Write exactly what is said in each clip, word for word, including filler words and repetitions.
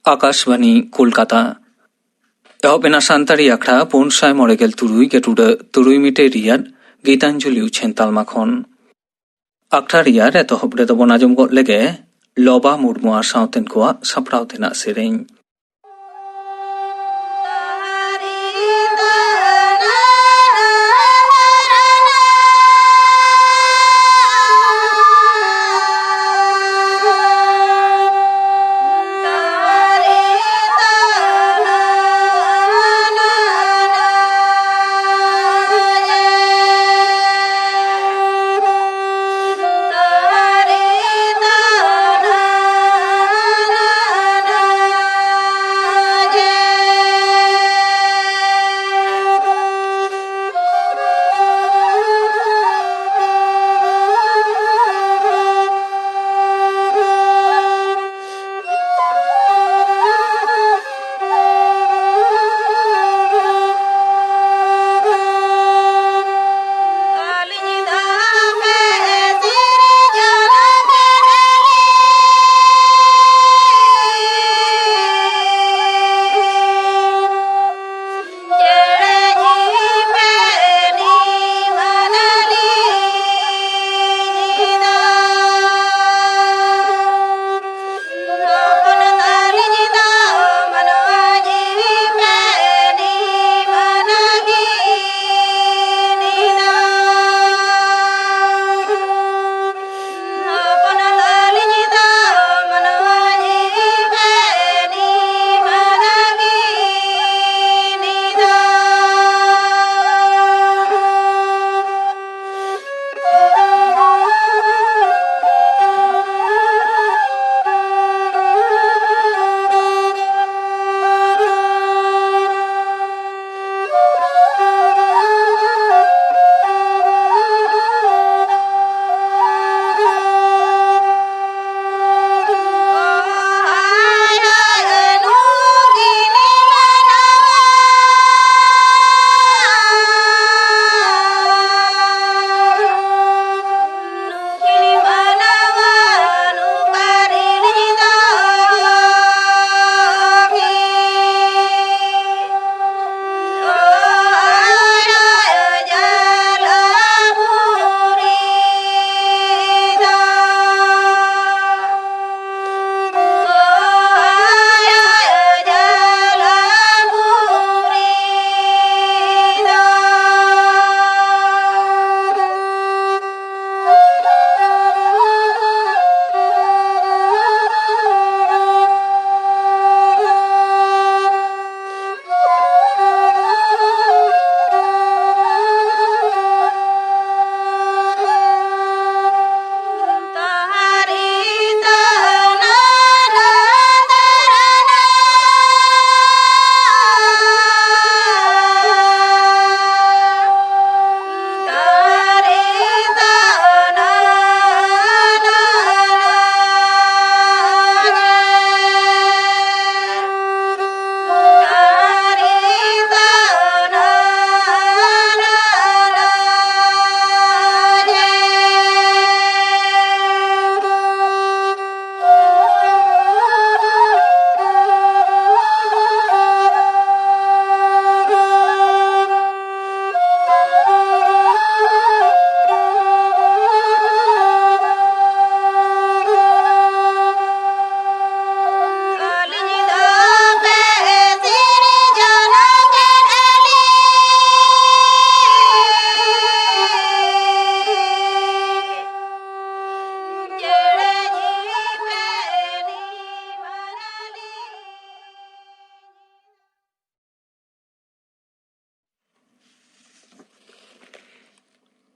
ᱟᱠᱟᱥᱵᱟᱱᱤ ᱠᱳᱞᱠᱟᱛᱟ᱾ ᱮᱦᱚᱵ ᱮᱱᱟ ᱥᱟᱱᱛᱟᱲᱤ ᱟᱠᱷᱲᱟ ᱯᱩᱱ ᱥᱟᱭ ᱢᱚᱬᱮ ᱜᱮᱞ ᱛᱩᱨᱩᱭ ᱜᱮᱴᱩᱰᱟᱹ ᱛᱩᱨᱩᱭ ᱢᱤᱴᱟᱨ ᱨᱮᱭᱟᱜ ᱜᱤᱛᱟᱧᱡᱚᱞᱤ ᱩᱪᱷᱟᱹᱱ ᱛᱟᱞᱢᱟ ᱠᱷᱚᱱ᱾ ᱟᱠᱷᱲᱟ ᱨᱮᱭᱟᱜ ᱮᱛᱚᱦᱚᱵ ᱨᱮᱫᱚ ᱵᱚᱱ ᱟᱸᱡᱚᱢ ᱜᱚᱫ ᱞᱮᱜᱮ ᱞᱚᱵᱟ ᱢᱩᱨᱢᱩ ᱟᱨ ᱥᱟᱶᱛᱮᱱ ᱠᱚᱣᱟᱜ ᱥᱟᱯᱲᱟᱣ ᱛᱮᱱᱟᱜ ᱥᱮᱨᱮᱧ᱾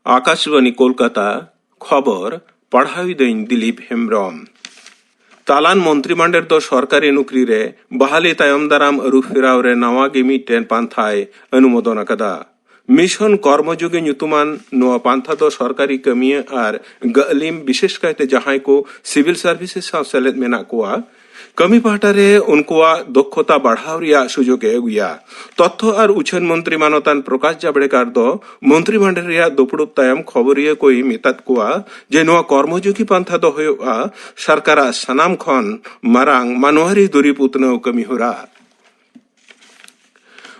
ᱟᱠᱟᱥᱵᱟᱱᱤ ᱠᱳᱞᱠᱟᱛᱟ, ᱠᱷᱚᱵᱚᱨ ᱯᱟᱲᱦᱟᱣᱤᱫᱟᱹᱧ ᱫᱤᱞᱤᱯ ᱦᱮᱢᱵᱨᱚᱢ᱾ ᱛᱟᱞᱟᱱ ᱢᱚᱱᱛᱨᱤ ᱢᱟᱱᱰᱮᱨ ᱫᱚ ᱥᱚᱨᱠᱟᱨᱤ ᱱᱩᱠᱨᱤ ᱨᱮ ᱵᱟᱦᱟᱞᱤ ᱛᱟᱭᱚᱢ ᱫᱟᱨᱟᱢ ᱟᱹᱨᱩ ᱯᱷᱮᱨᱟᱣ ᱨᱮ ᱱᱟᱣᱟ ᱜᱮ ᱢᱤᱫᱴᱮᱱ ᱯᱟᱱᱛᱷᱟᱭ ᱚᱱᱩᱢᱳᱫᱚᱱ ᱟᱠᱟᱫᱟ᱾ ᱢᱤᱥᱚᱱ ᱠᱚᱨᱢᱚᱡᱳᱜᱤ ᱧᱩᱛᱩᱢᱟᱱ ᱱᱚᱣᱟ ᱯᱟᱱᱛᱷᱟ ᱫᱚ ᱥᱚᱨᱠᱟᱨᱤ ᱠᱟᱹᱢᱤᱭᱟᱹ ᱟᱨ ᱜᱟᱹᱞᱤᱢ, ᱵᱤᱥᱮᱥ ᱠᱟᱭᱛᱮ ᱡᱟᱦᱟᱸᱭ ᱠᱚ ᱥᱤᱵᱤᱞ ᱥᱟᱨᱵᱷᱤᱥᱮᱥ ᱥᱟᱶ ᱥᱮᱞᱮᱫ ᱢᱮᱱᱟᱜ ᱠᱚᱣᱟ, ᱠᱟᱹᱢᱤ ᱯᱟᱦᱴᱟ ᱨᱮ ᱩᱱᱠᱩᱣᱟᱜ ᱫᱚᱠᱷᱚᱛᱟ ᱵᱟᱲᱦᱟᱣ ᱨᱮᱭᱟᱜ ᱥᱩᱡᱳᱜ ᱮ ᱟᱹᱜᱩᱭᱟ᱾ ᱛᱚᱛᱛᱷᱚ ᱟᱨ ᱩᱪᱷᱟᱹᱱ ᱢᱚᱱᱛᱨᱤ ᱢᱟᱱᱚᱛᱟᱱ ᱯᱨᱚᱠᱟᱥ ᱡᱟᱵᱲᱮᱠᱟᱨ ᱫᱚ ᱢᱚᱱᱛᱨᱤ ᱢᱟᱱᱰᱚᱞ ᱨᱮᱭᱟᱜ ᱫᱩᱯᱲᱩᱵ ᱛᱟᱭᱚᱢ ᱠᱷᱚᱵᱚᱨᱤᱭᱟᱹ ᱠᱚᱭ ᱢᱮᱛᱟᱫ ᱠᱚᱣᱟ ᱡᱮ ᱱᱚᱣᱟ ᱠᱚᱨᱢᱚᱡᱳᱜᱤ ᱯᱟᱱᱛᱷᱟ ᱫᱚ ᱦᱩᱭᱩᱜᱼᱟ ᱥᱚᱨᱠᱟᱨᱟᱜ ᱥᱟᱱᱟᱢ ᱠᱷᱚᱱ ᱢᱟᱨᱟᱝ ᱢᱟᱱᱣᱟᱨᱤ ᱫᱩᱨᱤᱵ ᱩᱛᱱᱟᱹᱣ ᱠᱟᱹᱢᱤ ᱦᱚᱨᱟ᱾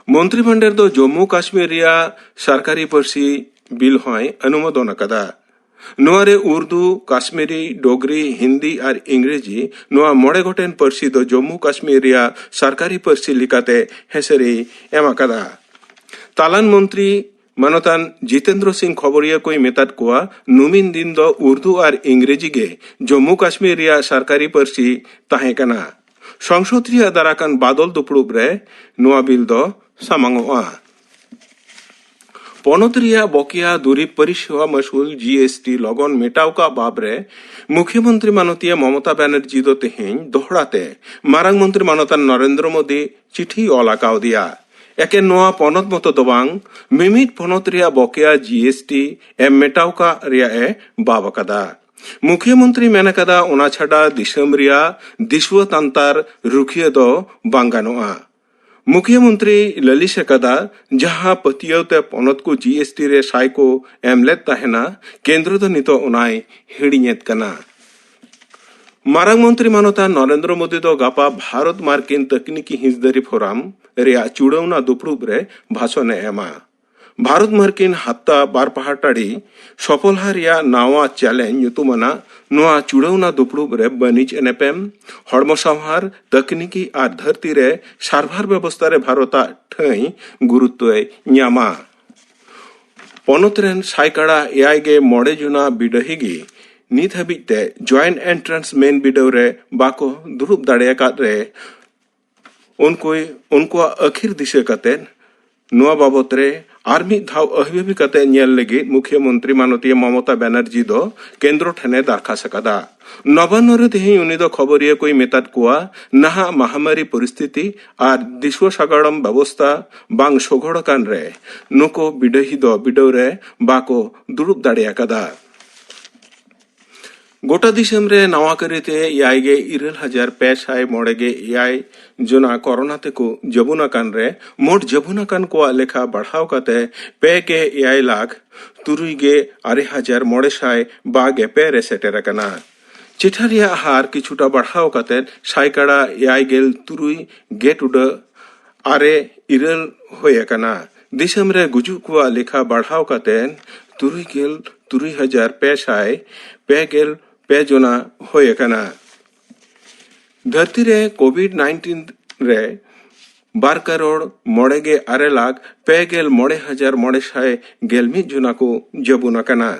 ᱢᱚᱱᱛᱨᱤ ᱢᱟᱱᱰᱚᱞ ᱫᱚ ᱡᱚᱢᱢᱩ ᱠᱟᱥᱢᱤᱨ ᱨᱮᱭᱟᱜ ᱥᱚᱨᱠᱟᱨᱤ ᱯᱟᱹᱨᱥᱤ ᱵᱤᱞ ᱦᱚᱸᱭ ᱚᱱᱩᱢᱳᱫᱚᱱ ᱟᱠᱟᱫᱟ᱾ ᱱᱚᱣᱟ ᱨᱮ ᱩᱨᱫᱩ, ᱠᱟᱥᱢᱤᱨᱤ, ᱰᱳᱜᱽᱨᱤ, ᱦᱤᱱᱫᱤ ᱟᱨ ᱤᱝᱨᱮᱡᱤ, ᱱᱚᱣᱟ ᱢᱚᱬᱮ ᱜᱚᱴᱮᱱ ᱯᱟᱹᱨᱥᱤ ᱫᱚ ᱡᱚᱢᱢᱩ ᱠᱟᱥᱢᱤᱨ ᱨᱮᱭᱟᱜ ᱥᱚᱨᱠᱟᱨᱤ ᱯᱟᱹᱨᱥᱤ ᱞᱮᱠᱟᱛᱮ ᱦᱮᱸᱥᱟᱹᱨᱤ ᱮᱢ ᱟᱠᱟᱫᱟ᱾ ᱛᱟᱞᱟᱱ ᱢᱚᱱᱛᱨᱤ ᱢᱟᱱᱚᱛᱟᱱ ᱡᱤᱛᱮᱱᱫᱨᱚ ᱥᱤᱝ ᱠᱷᱚᱵᱚᱨᱤᱭᱟᱹ ᱠᱚᱭ ᱢᱮᱛᱟᱫ ᱠᱚᱣᱟ, ᱱᱩᱢᱤᱱ ᱫᱤᱱ ᱫᱚ ᱩᱨᱫᱩ ᱟᱨ ᱤᱝᱨᱮᱡᱤ ᱜᱮ ᱡᱚᱢᱢᱩ ᱠᱟᱥᱢᱤᱨ ᱨᱮᱭᱟᱜ ᱥᱚᱨᱠᱟᱨᱤ ᱯᱟᱹᱨᱥᱤ ᱛᱟᱦᱮᱸ ᱠᱟᱱᱟ᱾ ᱥᱚᱝᱥᱚᱫ ᱨᱮᱭᱟᱜ ᱫᱟᱨᱟᱠᱟᱱ ᱵᱟᱫᱚᱞ ᱫᱩᱯᱲᱩᱵ ᱨᱮ ᱱᱚᱣᱟ ᱵᱤᱞ ᱫᱚ ᱥᱟᱢᱟᱝᱚᱜᱼᱟ᱾ ᱯᱚᱱᱚᱛ ᱨᱮᱭᱟᱜ ᱵᱚᱠᱮᱭᱟ ᱫᱩᱨᱤᱵ ᱯᱚᱨᱤᱥᱮᱵᱟ ᱢᱟᱹᱥᱩᱞ, ᱡᱤ ᱮᱥ ᱴᱤ, ᱞᱚᱜᱚᱱ ᱢᱮᱴᱟᱣ ᱠᱟᱜ ᱵᱟᱵᱽ ᱨᱮ ᱢᱩᱠᱷᱭᱟᱹᱢᱚᱱᱛᱨᱤ ᱢᱟᱱᱚᱛᱤᱭᱟᱹ ᱢᱚᱢᱚᱛᱟ ᱵᱟᱱᱟᱨᱡᱤ ᱫᱚ ᱛᱮᱦᱮᱧ ᱫᱚᱦᱲᱟ ᱛᱮ ᱢᱟᱨᱟᱝ ᱢᱚᱱᱛᱨᱤ ᱢᱟᱱᱚᱛᱟᱱ ᱱᱚᱨᱮᱱᱫᱨᱚ ᱢᱳᱫᱤ ᱪᱤᱴᱷᱤ ᱚᱞ ᱟᱠᱟᱣᱫᱮᱭᱟ᱾ ᱮᱠᱮᱱ ᱱᱚᱣᱟ ᱯᱚᱱᱚᱛ ᱢᱚᱛᱚ ᱫᱚ ᱵᱟᱝ, ᱢᱤᱢᱤᱫ ᱯᱚᱱᱚᱛ ᱨᱮᱭᱟᱜ ᱵᱚᱠᱮᱭᱟ ᱡᱤ ᱮᱥ ᱴᱤ ᱮᱢ ᱢᱮᱴᱟᱣ ᱠᱟᱜ ᱨᱮᱭᱟᱜ ᱮ ᱵᱟᱵ ᱟᱠᱟᱫᱟ᱾ ᱢᱩᱠᱷᱭᱟᱹᱢᱚᱱᱛᱨᱤ ᱢᱮᱱ ᱟᱠᱟᱫᱟ, ᱚᱱᱟ ᱪᱷᱟᱰᱟ ᱫᱤᱥᱚᱢ ᱨᱮᱭᱟᱜ ᱫᱤᱥᱩᱣᱟᱹ ᱛᱟᱱᱛᱟᱨ ᱨᱩᱠᱷᱤᱭᱟᱹ ᱫᱚ ᱵᱟᱝ ᱜᱟᱱᱚᱜᱼᱟ᱾ ᱢᱩᱠᱷᱭᱟᱹᱢᱚᱱᱛᱨᱤ ᱞᱟᱹᱞᱤᱥ ᱟᱠᱟᱫᱟ, ᱡᱟᱦᱟᱸ ᱯᱟᱹᱛᱭᱟᱹᱣ ᱛᱮ ᱯᱚᱱᱚᱛ ᱠᱚ ᱡᱤ ᱮᱥ ᱴᱤ ᱨᱮ ᱥᱟᱭ ᱠᱚ ᱮᱢ ᱞᱮᱫ ᱛᱟᱦᱮᱱᱟ, ᱠᱮᱱᱫᱨᱚ ᱫᱚ ᱱᱤᱛᱚᱜ ᱚᱱᱟᱭ ᱦᱤᱲᱤᱧᱮᱫ ᱠᱟᱱᱟ᱾ ᱢᱟᱨᱟᱝ ᱢᱚᱱᱛᱨᱤ ᱢᱟᱱᱚᱛᱟᱱ ᱱᱚᱨᱮᱱᱫᱨᱚ ᱢᱳᱫᱤ ᱫᱚ ᱜᱟᱯᱟ ᱵᱷᱟᱨᱚᱛ ᱢᱟᱨᱠᱤᱱ ᱛᱟᱹᱠᱱᱤᱠᱤ ᱦᱤᱸᱥᱫᱟᱹᱨᱤ ᱯᱷᱳᱨᱟᱢ ᱨᱮᱭᱟᱜ ᱪᱩᱲᱟᱹᱣᱱᱟ ᱫᱩᱯᱲᱩᱵ ᱨᱮ ᱵᱷᱟᱥᱚᱱ ᱮ ᱮᱢᱟ᱾ ᱵᱷᱟᱨᱚᱛ ᱢᱟᱨᱠᱤᱱ ᱦᱟᱯᱛᱟ ᱵᱟᱨ ᱯᱟᱦᱴᱟᱲᱤ ᱥᱚᱯᱚᱞᱦᱟ ᱨᱮᱭᱟᱜ ᱱᱟᱣᱟ ᱪᱮᱞᱮᱧᱡᱽ ᱧᱩᱛᱩᱢᱟᱱᱟᱜ ᱱᱚᱣᱟ ᱪᱩᱲᱟᱹᱣᱱᱟ ᱫᱩᱯᱲᱩᱵ ᱨᱮ ᱵᱟᱹᱱᱤᱡᱽ ᱮᱱᱮᱯᱮᱢ, ᱦᱚᱲᱢᱚ ᱥᱟᱶᱦᱟᱨ, ᱛᱟᱹᱠᱱᱤᱠᱤ ᱟᱨ ᱫᱷᱟᱹᱨᱛᱤ ᱨᱮ ᱥᱟᱨᱵᱷᱟᱨ ᱵᱮᱵᱚᱥᱛᱷᱟ ᱨᱮ ᱵᱷᱟᱨᱚᱛᱟᱜ ᱴᱷᱟᱹᱭ ᱜᱩᱨᱩᱛᱛᱚᱭ ᱧᱟᱢᱟ᱾ ᱯᱚᱱᱚᱛ ᱨᱮᱱ ᱥᱟᱭᱠᱟᱲᱟ ᱮᱭᱟᱭ ᱜᱮ ᱢᱚᱬᱮ ᱡᱚᱱᱟ ᱵᱤᱰᱟᱹᱦᱤ ᱜᱮ ᱱᱤᱛ ᱦᱟᱹᱵᱤᱡ ᱛᱮ ᱡᱚᱭᱮᱱᱴ ᱮᱱᱴᱨᱟᱱᱥ ᱢᱮᱱ ᱵᱤᱰᱟᱹᱣ ᱨᱮ ᱵᱟᱠᱚ ᱫᱩᱲᱩᱵ ᱫᱟᱲᱮ ᱟᱠᱟᱫ ᱨᱮ ᱩᱱᱠᱩᱭ, ᱩᱱᱠᱩᱣᱟᱜ ᱟᱹᱠᱷᱤᱨ ᱫᱤᱥᱟᱹ ᱠᱟᱛᱮ ᱱᱚᱣᱟ ᱵᱟᱵᱚᱛ ᱨᱮ ᱟᱨ ᱢᱤᱫ ᱫᱷᱟᱣ ᱟᱹᱦᱵᱤᱵᱤ ᱠᱟᱛᱮ ᱧᱮᱞ ᱞᱟᱹᱜᱤᱫ ᱢᱩᱠᱷᱭᱟᱹ ᱢᱚᱱᱛᱨᱤ ᱢᱟᱱᱚᱛᱤᱭᱟᱹ ᱢᱚᱢᱚᱛᱟ ᱵᱟᱱᱟᱨᱡᱤ ᱫᱚ ᱠᱮᱱᱫᱨᱚ ᱴᱷᱮᱱᱮ ᱫᱟᱨᱠᱷᱟᱥ ᱟᱠᱟᱫᱟ᱾ ᱱᱚᱵᱟᱱᱱᱚ ᱨᱮ ᱛᱮᱦᱮᱧ ᱩᱱᱤ ᱫᱚ ᱠᱷᱚᱵᱚᱨᱤᱭᱟᱹ ᱠᱚᱭ ᱢᱮᱛᱟᱫ ᱠᱚᱣᱟ, ᱱᱟᱦᱟᱜ ᱢᱟᱦᱟᱢᱟᱨᱤ ᱯᱚᱨᱤᱥᱛᱷᱤᱛᱤ ᱟᱨ ᱫᱤᱥᱩᱣᱟᱹ ᱥᱟᱜᱟᱲᱚᱢ ᱵᱮᱵᱚᱥᱛᱟ ᱵᱟᱝ ᱥᱚᱜᱷᱚᱲ ᱟᱠᱟᱱ ᱨᱮ ᱱᱩᱠᱩ ᱵᱤᱰᱟᱹᱦᱤ ᱫᱚ ᱵᱤᱰᱟᱹᱣ ᱨᱮ ᱵᱟᱠᱚ ᱫᱩᱲᱩᱵ ᱫᱟᱲᱮ ᱟᱠᱟᱫᱟ᱾ ᱜᱚᱴᱟ ᱫᱤᱥᱚᱢ ᱨᱮ ᱱᱟᱣᱟ ᱠᱟᱹᱨᱤᱛᱮ ᱮᱭᱟᱭ ᱜᱮ ᱤᱨᱟᱹᱞ ᱦᱟᱡᱟᱨ ᱯᱮ ᱥᱟᱭ ᱢᱚᱬᱮ ᱜᱮ ᱮᱭᱟᱭ ᱡᱚᱱᱟ ᱠᱚᱨᱳᱱᱟ ᱛᱮᱠᱚ ᱡᱟᱹᱵᱩᱱ ᱟᱠᱟᱱ ᱨᱮ, ᱢᱳᱴ ᱡᱟᱹᱵᱩᱱ ᱟᱠᱟᱱ ᱠᱚᱣᱟᱜ ᱞᱮᱠᱷᱟ ᱵᱟᱲᱦᱟᱣ ᱠᱟᱛᱮ ᱯᱮ ᱜᱮ ᱮᱭᱟᱭ ᱞᱟᱠᱷ ᱛᱩᱨᱩᱭ ᱜᱮ ᱟᱨᱮ ᱦᱟᱡᱟᱨ ᱢᱚᱬᱮ ᱥᱟᱭ ᱵᱟᱜᱮ ᱯᱮ ᱨᱮ ᱥᱮᱴᱮᱨ ᱟᱠᱟᱱᱟ᱾ ᱪᱤᱴᱷᱟ ᱨᱮᱭᱟᱜ ᱦᱟᱨ ᱠᱤᱪᱷᱩᱴᱟ ᱵᱟᱲᱦᱟᱣ ᱠᱟᱛᱮ ᱥᱟᱭᱠᱟᱲᱟ ᱮᱭᱟᱭ ᱜᱮᱞ ᱛᱩᱨᱩᱭ ᱜᱮ ᱴᱩᱰᱟᱹᱜ ᱟᱨᱮ ᱤᱨᱟᱹᱞ ᱦᱩᱭ ᱟᱠᱟᱱᱟ᱾ ᱫᱤᱥᱚᱢ ᱨᱮ ᱜᱩᱡᱩᱜ ᱠᱚᱣᱟᱜ ᱞᱮᱠᱷᱟ ᱵᱟᱲᱦᱟᱣ ᱠᱟᱛᱮ ᱛᱩᱨᱩᱭ ᱜᱮᱞ ᱛᱩᱨᱩᱭ ᱦᱟᱡᱟᱨ ᱯᱮ ᱥᱟᱭ ᱯᱮ ᱜᱮᱞ ᱯᱮ ᱡᱚᱱᱟ ᱦᱩᱭ ᱟᱠᱟᱱᱟ᱾ ᱫᱷᱟᱹᱨᱛᱤ ᱨᱮ ᱠᱳᱵᱷᱤᱰ ᱱᱟᱭᱤᱱᱴᱤᱱ ᱨᱮ ᱵᱟᱨ ᱠᱟᱨᱳᱲ ᱢᱚᱬᱮ ᱜᱮ ᱟᱨᱮ ᱞᱟᱠᱷ ᱯᱮ ᱜᱮᱞ ᱢᱚᱬᱮ ᱦᱟᱡᱟᱨ ᱢᱚᱬᱮ ᱥᱟᱭ ᱜᱮᱞ ᱢᱤᱫ ᱡᱚᱱᱟ ᱠᱚ ᱡᱟᱹᱵᱩᱱ ᱟᱠᱟᱱᱟ᱾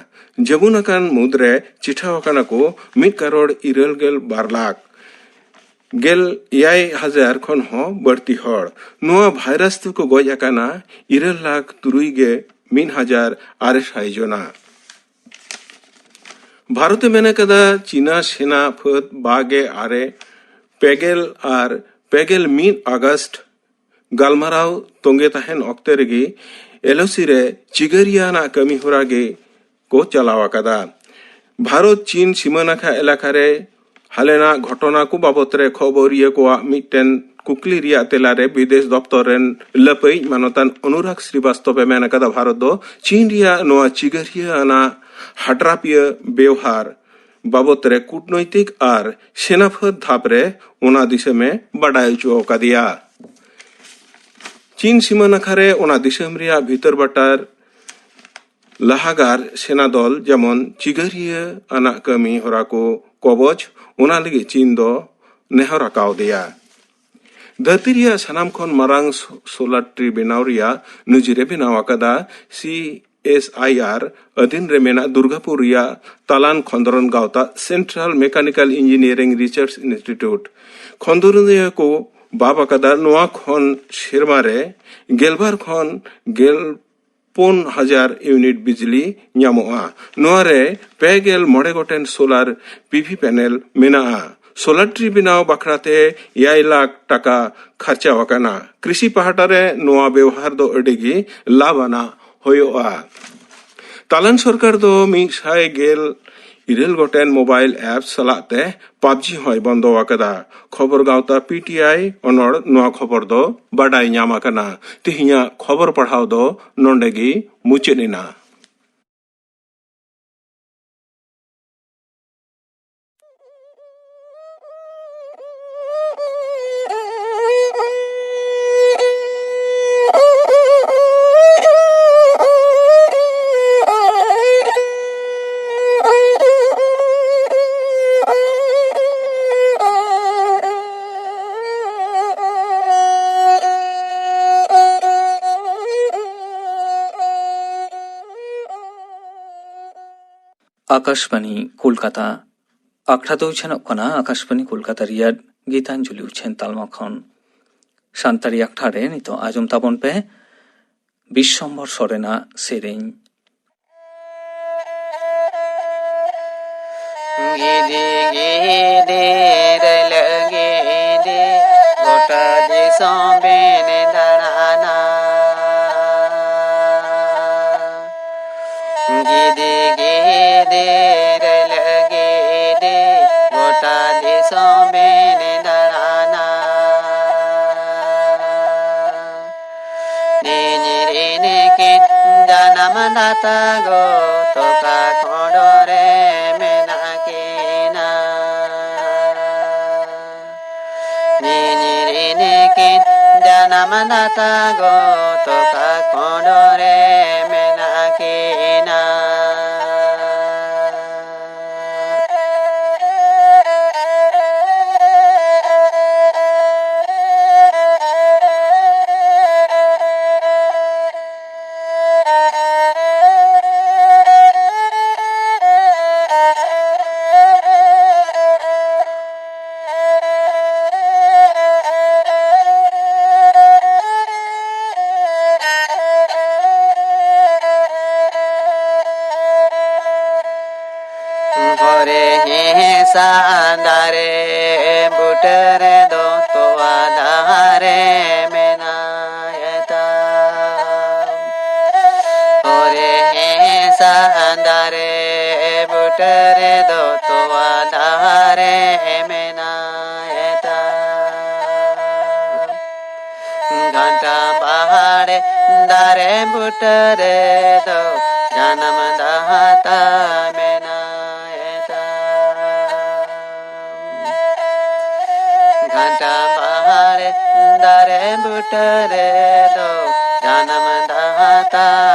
ᱡᱟᱹᱵᱩᱱ ᱟᱠᱟᱱ ᱢᱩᱫᱽᱨᱮ ᱪᱤᱴᱷᱟᱹᱣ ᱟᱠᱟᱱᱟ ᱠᱚ ᱢᱤᱫ ᱠᱟᱨᱳᱲ ᱤᱨᱟᱹᱞ ᱜᱮᱞ ᱵᱟᱨ ᱞᱟᱠᱷ ᱜᱮᱞ ᱮᱭᱟᱭ ᱦᱟᱡᱟᱨ ᱠᱷᱚᱱ ᱦᱚᱸ ᱵᱟᱹᱲᱛᱤ ᱦᱚᱲ᱾ ᱱᱚᱣᱟ ᱵᱷᱟᱭᱨᱟᱥ ᱛᱮᱠᱚ ᱜᱚᱡ ᱟᱠᱟᱱᱟ ᱤᱨᱟᱹᱞ ᱞᱟᱠᱷ ᱛᱩᱨᱩᱭ ᱜᱮ ᱢᱤᱫ ᱦᱟᱡᱟᱨ ᱟᱨᱮ ᱥᱟᱭ ᱡᱚᱱᱟ᱾ ᱵᱷᱟᱨᱚᱛᱮ ᱢᱮᱱ ᱟᱠᱟᱫᱟ, ᱪᱤᱱᱟ ᱥᱮᱱᱟ ᱯᱷᱟᱹᱫ ᱵᱟᱜᱮ ᱟᱨᱮ, ᱯᱮᱜᱮᱞ ᱟᱨ ᱯᱮᱜᱮᱞ ᱢᱤᱫ ᱟᱜᱚᱥᱴ ᱜᱟᱞᱢᱟᱨᱟᱣ ᱛᱚᱸᱜᱮ ᱛᱟᱦᱮᱱ ᱚᱠᱛᱮ ᱨᱮᱜᱮ ᱮᱞ ᱳ ᱥᱤ ᱨᱮ ᱪᱤᱜᱟᱹᱨᱤᱭᱟᱹ ᱟᱱᱟᱜ ᱠᱟᱹᱢᱤ ᱦᱚᱨᱟ ᱜᱮ ᱠᱚ ᱪᱟᱞᱟᱣ ᱟᱠᱟᱫᱟ᱾ ᱵᱷᱟᱨᱚᱛ ᱪᱤᱱ ᱥᱤᱢᱟᱹ ᱱᱟᱠᱷᱟ ᱮᱞᱟᱠᱟ ᱨᱮ ᱦᱟᱞᱮᱱᱟᱜ ᱜᱷᱚᱴᱚᱱᱟ ᱠᱚ ᱵᱟᱵᱚᱛ ᱨᱮ ᱠᱷᱚᱵᱚᱨᱤᱭᱟᱹ ᱠᱚᱣᱟᱜ ᱢᱤᱫᱴᱮᱱ ᱠᱩᱠᱞᱤ ᱨᱮᱭᱟᱜ ᱛᱮᱞᱟ ᱨᱮ ᱵᱤᱫᱮᱥ ᱫᱚᱯᱛᱚᱨ ᱨᱮᱱ ᱞᱟᱹᱯᱟᱹᱭᱤᱡ ᱢᱟᱱᱚᱛᱟᱱ ᱚᱱᱩᱨᱟᱜᱽ ᱥᱨᱤᱵᱟᱥᱛᱚᱵ ᱮ ᱢᱮᱱ ᱟᱠᱟᱫᱟ, ᱵᱷᱟᱨᱚᱛ ᱫᱚ ᱪᱤᱱ ᱨᱮᱭᱟᱜ ᱱᱚᱣᱟ ᱪᱤᱜᱟᱹᱨᱤᱭᱟᱹ ᱟᱱᱟᱜ ᱦᱟᱰᱨᱟᱯᱤᱭᱟᱹ ᱵᱮᱣᱦᱟᱨ ᱵᱟᱵᱚᱛ ᱨᱮ ᱠᱩᱴᱱᱳᱭᱛᱤᱠ ᱟᱨ ᱥᱮᱱᱟ ᱯᱷᱟᱹᱫ ᱫᱷᱟᱯ ᱨᱮ ᱚᱱᱟ ᱫᱤᱥᱚᱢ ᱮ ᱵᱟᱰᱟᱭ ᱦᱚᱪᱚ ᱟᱠᱟᱫᱮᱭᱟ᱾ ᱪᱤᱱ ᱥᱤᱢᱟᱹ ᱱᱟᱠᱷᱟ ᱨᱮ ᱚᱱᱟ ᱫᱤᱥᱚᱢ ᱨᱮᱭᱟᱜ ᱵᱷᱤᱛᱟᱹᱨ ᱵᱟᱴᱟᱨ ᱞᱟᱦᱟᱜᱟᱨ ᱥᱮᱱᱟ ᱫᱚᱞ ᱡᱮᱢᱚᱱ ᱪᱤᱜᱟᱹᱨᱤᱭᱟᱹ ᱟᱱᱟᱜ ᱠᱟᱹᱢᱤ ᱦᱚᱨᱟ ᱠᱚ ᱠᱚᱵᱚᱡ, ᱚᱱᱟ ᱞᱟᱹᱜᱤᱫ ᱪᱤᱱ ᱫᱚ ᱱᱮᱦᱚᱨ ᱟᱠᱟᱣᱫᱮᱭᱟ᱾ ᱫᱷᱟᱹᱨᱛᱤ ᱨᱮᱭᱟᱜ ᱥᱟᱱᱟᱢ ᱠᱷᱚᱱ ᱢᱟᱨᱟᱝ ᱥᱳ-, ᱥᱳᱞᱟᱨ ᱴᱨᱤ ᱵᱮᱱᱟᱣ ᱨᱮᱭᱟᱜ ᱱᱩᱡᱩᱨᱮ ᱵᱮᱱᱟᱣ ᱟᱠᱟᱫᱟ᱾ ᱥᱤ ᱮᱥ ᱟᱭ ᱟᱨ ᱟᱹᱫᱷᱤᱱ ᱨᱮ ᱢᱮᱱᱟᱜ ᱫᱩᱨᱜᱟᱯᱩᱨ ᱨᱮᱭᱟᱜ ᱛᱟᱞᱟᱱ ᱠᱷᱚᱸᱫᱽᱨᱚᱱ ᱜᱟᱶᱛᱟ, ᱥᱮᱱᱴᱨᱟᱞ ᱢᱮᱠᱟᱱᱤᱠᱟᱞ ᱤᱧᱡᱤᱱᱤᱭᱟᱨᱤᱝ ᱨᱤᱥᱟᱨᱪ ᱤᱱᱥᱴᱤᱴᱭᱩᱴ᱾ ᱠᱷᱚᱸᱫᱽᱨᱚᱸᱫᱤᱭᱟᱹ ᱠᱚ ᱵᱟᱵ ᱟᱠᱟᱫᱟ᱾ ᱱᱚᱣᱟ ᱠᱷᱚᱱ ᱥᱮᱨᱢᱟ ᱨᱮ ᱜᱮᱞᱵᱟᱨ ᱠᱷᱚᱱ ᱜᱮᱞ ᱯᱩᱱ ᱦᱟᱡᱟᱨ ᱤᱭᱩᱱᱤᱴ ᱵᱤᱡᱽᱞᱤ ᱧᱟᱢᱚᱜᱼᱟ᱾ ᱱᱚᱣᱟ ᱨᱮ ᱯᱮ ᱜᱮᱞ ᱢᱚᱬᱮ ᱜᱚᱴᱮᱱ ᱥᱳᱞᱟᱨ ᱯᱤ ᱵᱷᱤ ᱯᱮᱱᱮᱞ ᱢᱮᱱᱟᱜᱼᱟ᱾ ᱥᱳᱞᱟᱨ ᱴᱨᱤ ᱵᱮᱱᱟᱣ ᱵᱟᱠᱷᱨᱟ ᱛᱮ ᱮᱭᱟᱭ ᱞᱟᱠᱷ ᱴᱟᱠᱟ ᱠᱷᱟᱨᱪᱟ ᱟᱠᱟᱱᱟ᱾ ᱠᱨᱤᱥᱤ ᱯᱟᱦᱴᱟ ᱨᱮ ᱱᱚᱣᱟ ᱵᱮᱣᱦᱟᱨ ᱫᱚ ᱟᱹᱰᱤ ᱜᱮ ᱞᱟᱵᱷ ᱟᱱᱟᱜ ᱦᱩᱭᱩᱜᱼᱟ᱾ ᱛᱟᱞᱟᱱ ᱥᱚᱨᱠᱟᱨ ᱫᱚ ᱢᱤᱫ ᱥᱟᱭ ᱜᱮᱞ ᱤᱨᱟᱹᱞ ᱜᱚᱴᱮᱱ ᱢᱳᱵᱟᱭᱤᱞ ᱮᱯᱥ ᱥᱟᱞᱟᱜ ᱛᱮ ᱯᱟᱵᱡᱤ ᱦᱚᱸᱭ ᱵᱚᱱᱫᱚ ᱟᱠᱟᱫᱟ᱾ ᱠᱷᱚᱵᱚᱨ ᱜᱟᱶᱛᱟ ᱯᱤ ᱴᱤ ᱟᱭ ᱚᱱᱚᱲ ᱱᱚᱣᱟ ᱠᱷᱚᱵᱚᱨ ᱫᱚ ᱵᱟᱰᱟᱭ ᱧᱟᱢ ᱟᱠᱟᱱᱟ᱾ ᱛᱮᱦᱮᱧᱟᱜ ᱠᱷᱚᱵᱚᱨ ᱯᱟᱲᱦᱟᱣ ᱫᱚ ᱱᱚᱰᱮ ᱜᱮ ᱢᱩᱪᱟᱹᱫ ᱮᱱᱟ᱾ ᱟᱠᱟᱥᱵᱟᱱᱤ ᱠᱳᱞᱠᱟᱛᱟ᱾ ᱟᱠᱷᱲᱟ ᱫᱚ ᱩᱪᱷᱟᱹᱱᱚᱜ ᱠᱟᱱᱟ ᱟᱠᱟᱥᱵᱟᱱᱤ ᱠᱳᱞᱠᱟᱛᱟ ᱨᱮᱭᱟᱜ ᱜᱤᱛᱟᱧᱡᱚᱞᱤ ᱩᱪᱷᱟᱹᱱ ᱛᱟᱞᱢᱟ ᱠᱷᱚᱱ᱾ ᱥᱟᱱᱛᱟᱲᱤ ᱟᱠᱷᱲᱟ ᱨᱮ ᱱᱤᱛᱚᱜ ᱟᱸᱡᱚᱢ ᱛᱟᱵᱚᱱ ᱯᱮ ᱵᱤᱥᱥᱚᱢᱵᱷᱚᱨ ᱥᱚᱨᱮᱱᱟᱜ ᱥᱮᱨᱮᱧ᱾ ᱜᱤᱫᱤ ᱜᱤᱫᱤ ᱨᱟᱹᱞᱟᱹ ᱜᱤᱫᱤ ᱜᱚᱴᱟ ᱫᱤᱥᱚᱢ ᱵᱮᱱ ᱫᱟᱬᱟᱱᱟ᱾ ᱜᱤᱫᱤ ᱜᱤᱫᱤ ᱨᱟᱹᱞᱟᱹ ᱜᱤᱫᱤ ᱜᱚᱴᱟ ᱫᱤᱥᱚᱢ ᱵᱮᱱ ᱫᱟᱬᱟᱱᱟ᱾ ᱱᱤᱧ ᱨᱤᱱ ᱠᱤᱱ ᱡᱟᱱᱟᱢ ᱫᱟᱛᱟ ᱜᱚ ᱛᱚᱠᱟ ᱠᱷᱚᱸᱰᱚ ᱨᱮ ᱢᱮᱱᱟᱜ ᱠᱤᱱᱟ᱾ ᱱᱤᱧ ᱨᱤᱱ ᱠᱤᱱ ᱡᱟᱱᱟᱢ ᱫᱟᱛᱟ ᱜᱚ ᱛᱚᱠᱟ ᱠᱷᱚᱸᱰᱚ ᱨᱮ ᱢᱮᱱᱟᱜ ᱠᱤᱱᱟ᱾ ᱥᱟᱱᱫᱟᱨᱮ ᱵᱩᱴᱟᱹ ᱨᱮᱫᱚ ᱛᱚᱣᱟ ᱫᱟᱨᱮ ᱢᱮᱱᱟᱭ ᱛᱟᱢ᱾ ᱦᱚᱨᱮ ᱦᱮᱸ ᱥᱟᱱᱫᱟᱨᱮ ᱵᱩᱴᱟᱹ ᱨᱮᱫᱚ ᱛᱚᱣᱟ ᱫᱟᱨᱮ ᱢᱮᱱᱟᱭ ᱛᱟᱢ᱾ ᱜᱷᱟᱱᱴᱟ ᱵᱟᱦᱟᱲᱮ ᱫᱟᱨᱮ ᱵᱩᱴᱟᱹ ᱨᱮᱫᱚ ᱡᱟᱱᱟᱢ ᱫᱟᱦᱟᱛᱟ ᱢᱮᱱᱟᱭ ᱛᱟᱢ᱾ ᱜᱷᱟᱱᱴᱟ ᱵᱟᱦᱟᱲᱮ ᱫᱟᱨᱮ ᱵᱩᱴᱟᱹ ᱨᱮᱫᱚ ᱡᱟᱱᱟᱢ ᱫᱟᱦᱟᱛᱟ